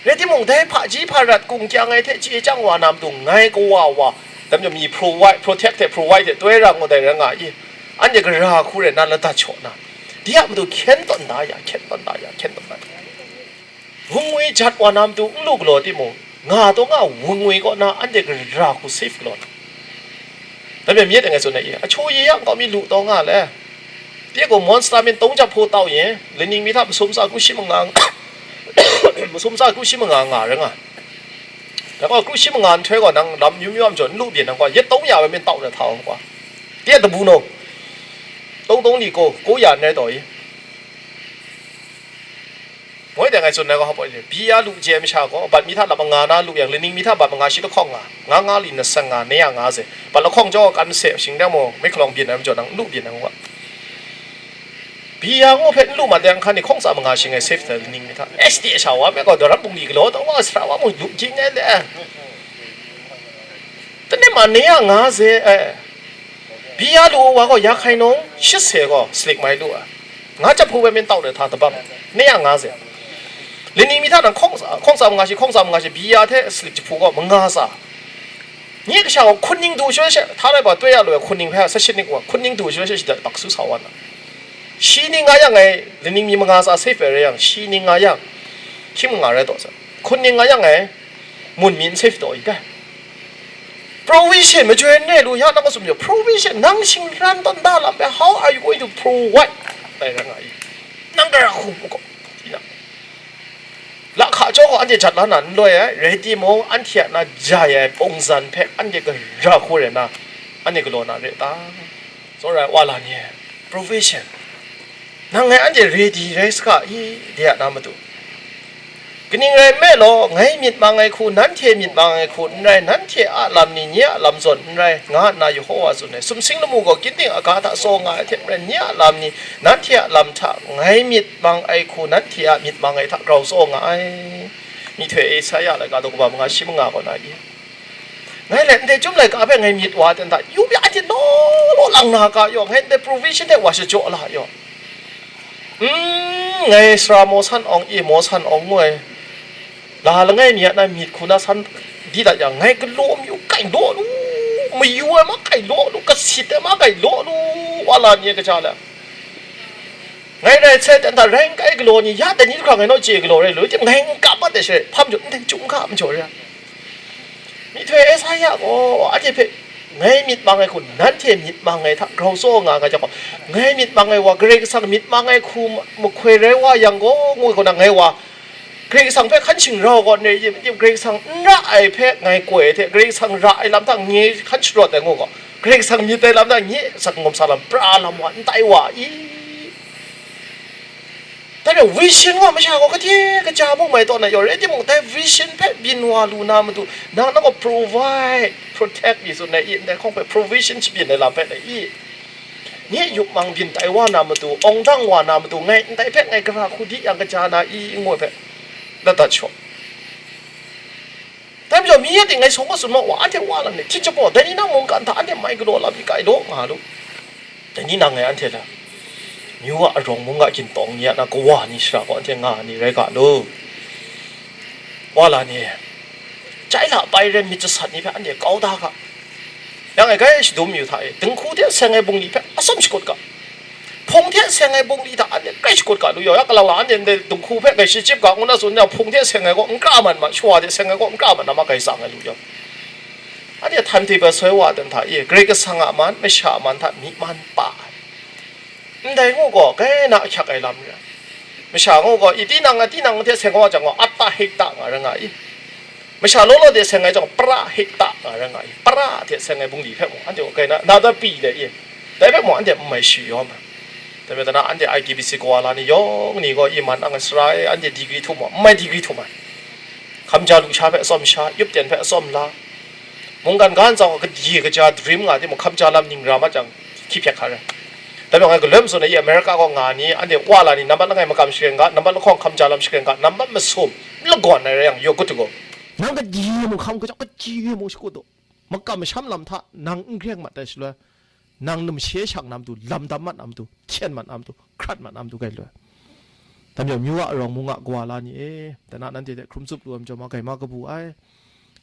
Rai timung, dai hpaji hparat kung kyang ai hte chye chyang wa na matu, ngai kawa wa, dai majaw mi provide, protect hte provide hte toi ra ngu dai rai nga i, anhte gara hku rai na ladat shaw na, di a matu hkyen tawn da ya, hkyen tawn da ya, hkyen tawn da ya. Wungwi jat wa na matu n lu galaw timung, nga taw nga wungwi kaw na anhte gara hku safe galaw na. Dai hpe myit dai ngai tsun ai i, ahkyu ye yang kau mi lu taw nga le. Pye gaw monster myin tong jap hpaw tau yin, laning mi hta masum tsa kru shi manga, masum tsa kru shi manga nga rai nga. Dai gaw kru shi manga nhtoi gaw nang lam myu myu a majaw n lu byin nang gaw, yet tong ya ai myin tau na htau gaw. Pye tabu no, tong tong li ko, ko ya n rai taw i. Moi dai ngai tsun ai gaw, hpa ni, bi ya lu je ai masha gaw, bat mi hta lam nga na lu yang, laning mi hta bat manga shi lahkawng nga, nga nga li na san nga, ne ya nga ze, bat lahkawng jaw kan se, shing dang mung, mei hkalawng byin ai majaw nang n lu byin ai ngu ga. Bi ya ngu hpe n lu mat yang, hkan ni hkawng tsa manga shi ngai safe dai laning mi hta. H D sha wa me gaw, daram bungli galaw taw wa, sara wa mung lu jing ai le. Tane ma ne ya nga ze, eh. Bi ya lu wa gaw, ya hkai nung, shit se gaw, slik mai lu ai. Nga jahpu bai myin tau de hta tabam, ne ya nga ze. Laning mi hta nang hkawng tsa, hkawng tsa manga shi, hkawng tsa manga shi, bi ya hte slik jahpu gaw, manga tsa. Nye kasha gaw hkun ning du shaloi she, hta rai ba, toi ya lu ai hkun ning hpe, sa shit ning wa, hkun ning du shaloi she, shi dat bak su sa wa na. Shi ning nga yang ngai, laning mi manga tsa safe ai rai yang, shi ning nga yang, hkying manga rai taw sa. Hkun ning nga yang ngai, mun mi n safe taw i kai. Provision, majoi n re lu ya, nang a sum jaw, provision, nang shingran tawn da lam bai, how are you going to provide? Dai rai nga i. Nang gara hku mu gaw, tinang. Lahka jaw gaw anhte jat la na n loi ai, rai timung, anhte a na jai ai pungzan hpe anhte gara hku rai na, anhte galaw na re ta? Tsawra ai wa la ni e, provision. Nang ngai anhte ready rai saga i, de a na matu. Kaning rai nme law, ngai myit mang ai hku, nanhte myit mang ai hku n rai, nanhte a lam ni nye a lam zawn n rai, nga nna Yehova tsun ai. Sumsing lamu gaw, ginding aga hta tsaw nga ai hte maren, nye a lam ni nanhte a lam hta ngai myit mang ai hku, nanhte a myit mang ai hta grau tsaw nga ai. Myihtoi Esaia laika daw kaba manga shi manga kaw na i. Ngai let ndai chyum laika hpe ngai myit wa ten hta, yu bya hte law law lang na ga yaw, ngai ndai provision hte wa shajaw la yaw. Mm, ngai sara maw san awng e, maw san awng ngu ai, la langai mi a na myit hku na san di dat yang, ngai galaw mayu kai law lu, mayu ai ma kai law lu, kasit ai ma kai law lu, wa la ni e kaja le. Ngai rai sai ten hta rai n kai galaw ni, ya dai ni hkra ngai naw chye galaw rai lu, tim ngai n kap mat ai she, hpa majaw, ndai chyum hka majaw re ai. Myihtoi Esaia gaw, anhte hpe, ngai myit mang ai hku, nanhte myit mang ai hta grau tsaw nga nga jang gaw, ngai myit mang ai wa, Karai Kasang myit mang ai hku ma-, mahkoi rai wa yang gaw, ngu gaw na, ngai wa, Karai Kasang hpe hkan shing rau gaw, nre, Karai Kasang n ra ai hpe ngai koi ai hte, Karai Kasang ra ai lam hta nye hkan sharawt ai ngu gaw, Karai Kasang myit ai lam hta nye asak n-gum sa lam, pra lam wa, n tai wa i? Dai rai, vision wa masha gaw kahte kaja mung mai taw na yaw, rai timung, dai vision hpe byin wa lu na matu, nang na gaw provide, protect li tsun ai i, ndai hkawng hpe provision shabyin ai lam hpe na i? Nye yup mang byin tai wa na matu, awng dang wa na matu, ngai ndai hpe ngai gara hku di yang kaja na i, ngu ai hpe, dat dat shaw. Dai majaw, mi ya ting ngai sawng a tsun ma wa, anhte wa lam ni htit jahpaw, dai ni nang mungkan hta anhte mai galaw lam i kai law nga lu. Dai ni nang ngai anhte hta, myu a arawng mung a gintawng ni a na kawa ni shara gaw anhte nga ni rai ga lu. Wa la ni, chyai la pai rai myit jasat ni hpe anhte kau da ga. Yang e, grai shadum yu hta e, dinghku hte seng ai bungli hpe atsawm shakut ga. Hpung hte seng ai bungli hta anhte grai shakut ga lu yaw, ya galang la anhte ndai dinghku hpe grai shachyip ga, ngu na tsun ya, hpung hte seng ai gaw n kra mat ma, shawa hte seng ai gaw n kra mat na ma grai tsang ai lu yaw. Anhte htan hte bai soi wa dan hta e, Karai Kasang a man, masha a man hta myi man pa ai. Ndai ngu gaw, grai na ahkyak ai lam re ai. Masha ngu gaw, i tinang a tinang hte seng wa jang gaw, atta hekta nga ra nga i. Masha law law de seng ai jang, pra hekta nga ra nga i. Pra hte seng ai bungli hpe mung, anhte gaw grai na, na da pyi de i. Dai hpe mung, anhte n mai shi yaw ma. Dai majaw na, anhte I T B C kawa la ni yawng ni gaw, i man ang ai sara e, anhte degree htum wa, n mai degree htum ai. Hkamja lusha hpe atsawm sha, yup ten hpe atsawm la. Mungkan ga ntsang gaw, kadi kaja dream nga timung, hkamja lam ning ra ma jang, hkyihpyek hka rai. Dai majaw ngai galoi matsun ai, i America kaw nga ni, anhte wa la ni, nambat langai makam sharen ga, nambat lahkawng hkamja lam sharen ga, nambat masum n lagawn ai rai yang, you're good to go. Nang kadi mung hkam kajawng, kadi mung shakut u. Makam masham lam hta nang n greng mat ai shaloi, nang namshe shang na matu, lam dam mat na matu, hkyen mat na matu, hkrat mat na matu grai loi. Dai majaw, myu a arawng mung a kawa la ni e, dai na nanhte hte hkrum tsup lu ai majaw, ma grai ma kabu ai.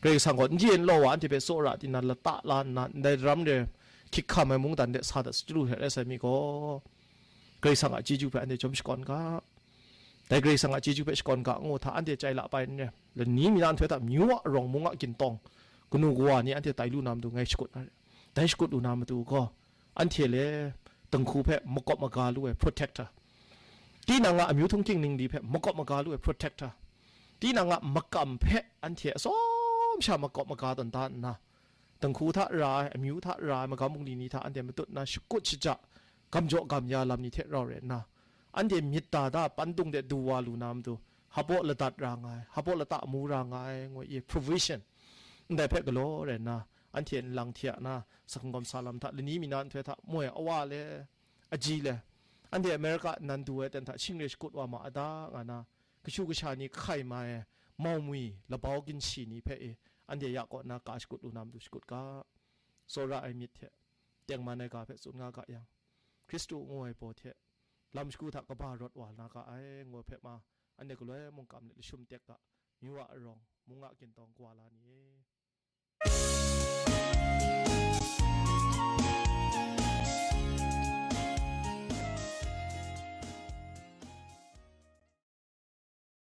Karai Kasang gaw n chye n law wa anhte hpe tsawra tina lata la nna, ndai daram re hkyik hkam ai mungdan de sa dat chyalu hte rai sai mi gaw, Karai Kasang a chyeju hpe anhte jawm shakawn ga. Dai Karai Kasang a chyeju hpe shakawn ga ngu hta, anhte chyai la pai n re. Lani mi na nhtoi hta, myu a arawng mung a gintawng, kanu kawa ni anhte tai lu na matu ngai shakut na re. Dai shakut lu na matu gaw, anhte le dinghku hpe makawp maga lu ai protector, tinang a amyu htung hkying ningli hpe makawp maga lu ai protector, tinang a makam hpe anhte atsawm sha makawp maga tawn da nna, dinghku hta ra ai, amyu hta ra ai, magam bungli ni hta anhte matut nna shakut shaja, gamjaw gam ya lam ni hte rau rai nna, anhte myit da da, pandung de du wa lu na matu, hpaw ladat ra nga ai, hpaw lata amu ra nga ai, ngu i provision, ndai hpe galaw rai nna, anhte nlang hte a na, sa hkungkam sa lam hta, lani mi na nhtoi hta, moi awa le, aji le, anhte America nan du ai ten hta, shing re shakut wa ma a da, nga na, kashu kasha ni hkai ma ai, maumwi, labau ginshi ni hpe e, anhte ya kaw nna ka shakut lu na matu shakut ga, tsawra ai myit hte, tengman ai ga hpe tsun nga ga yang, Hkristu ngu ai baw hte, lam shagu hta kaba rawt wa na ga ai, ngu ai hpe ma, anhte galoi mungkam let lashum tek ga, myu a arawng, mung a gintawng kawa la ni e.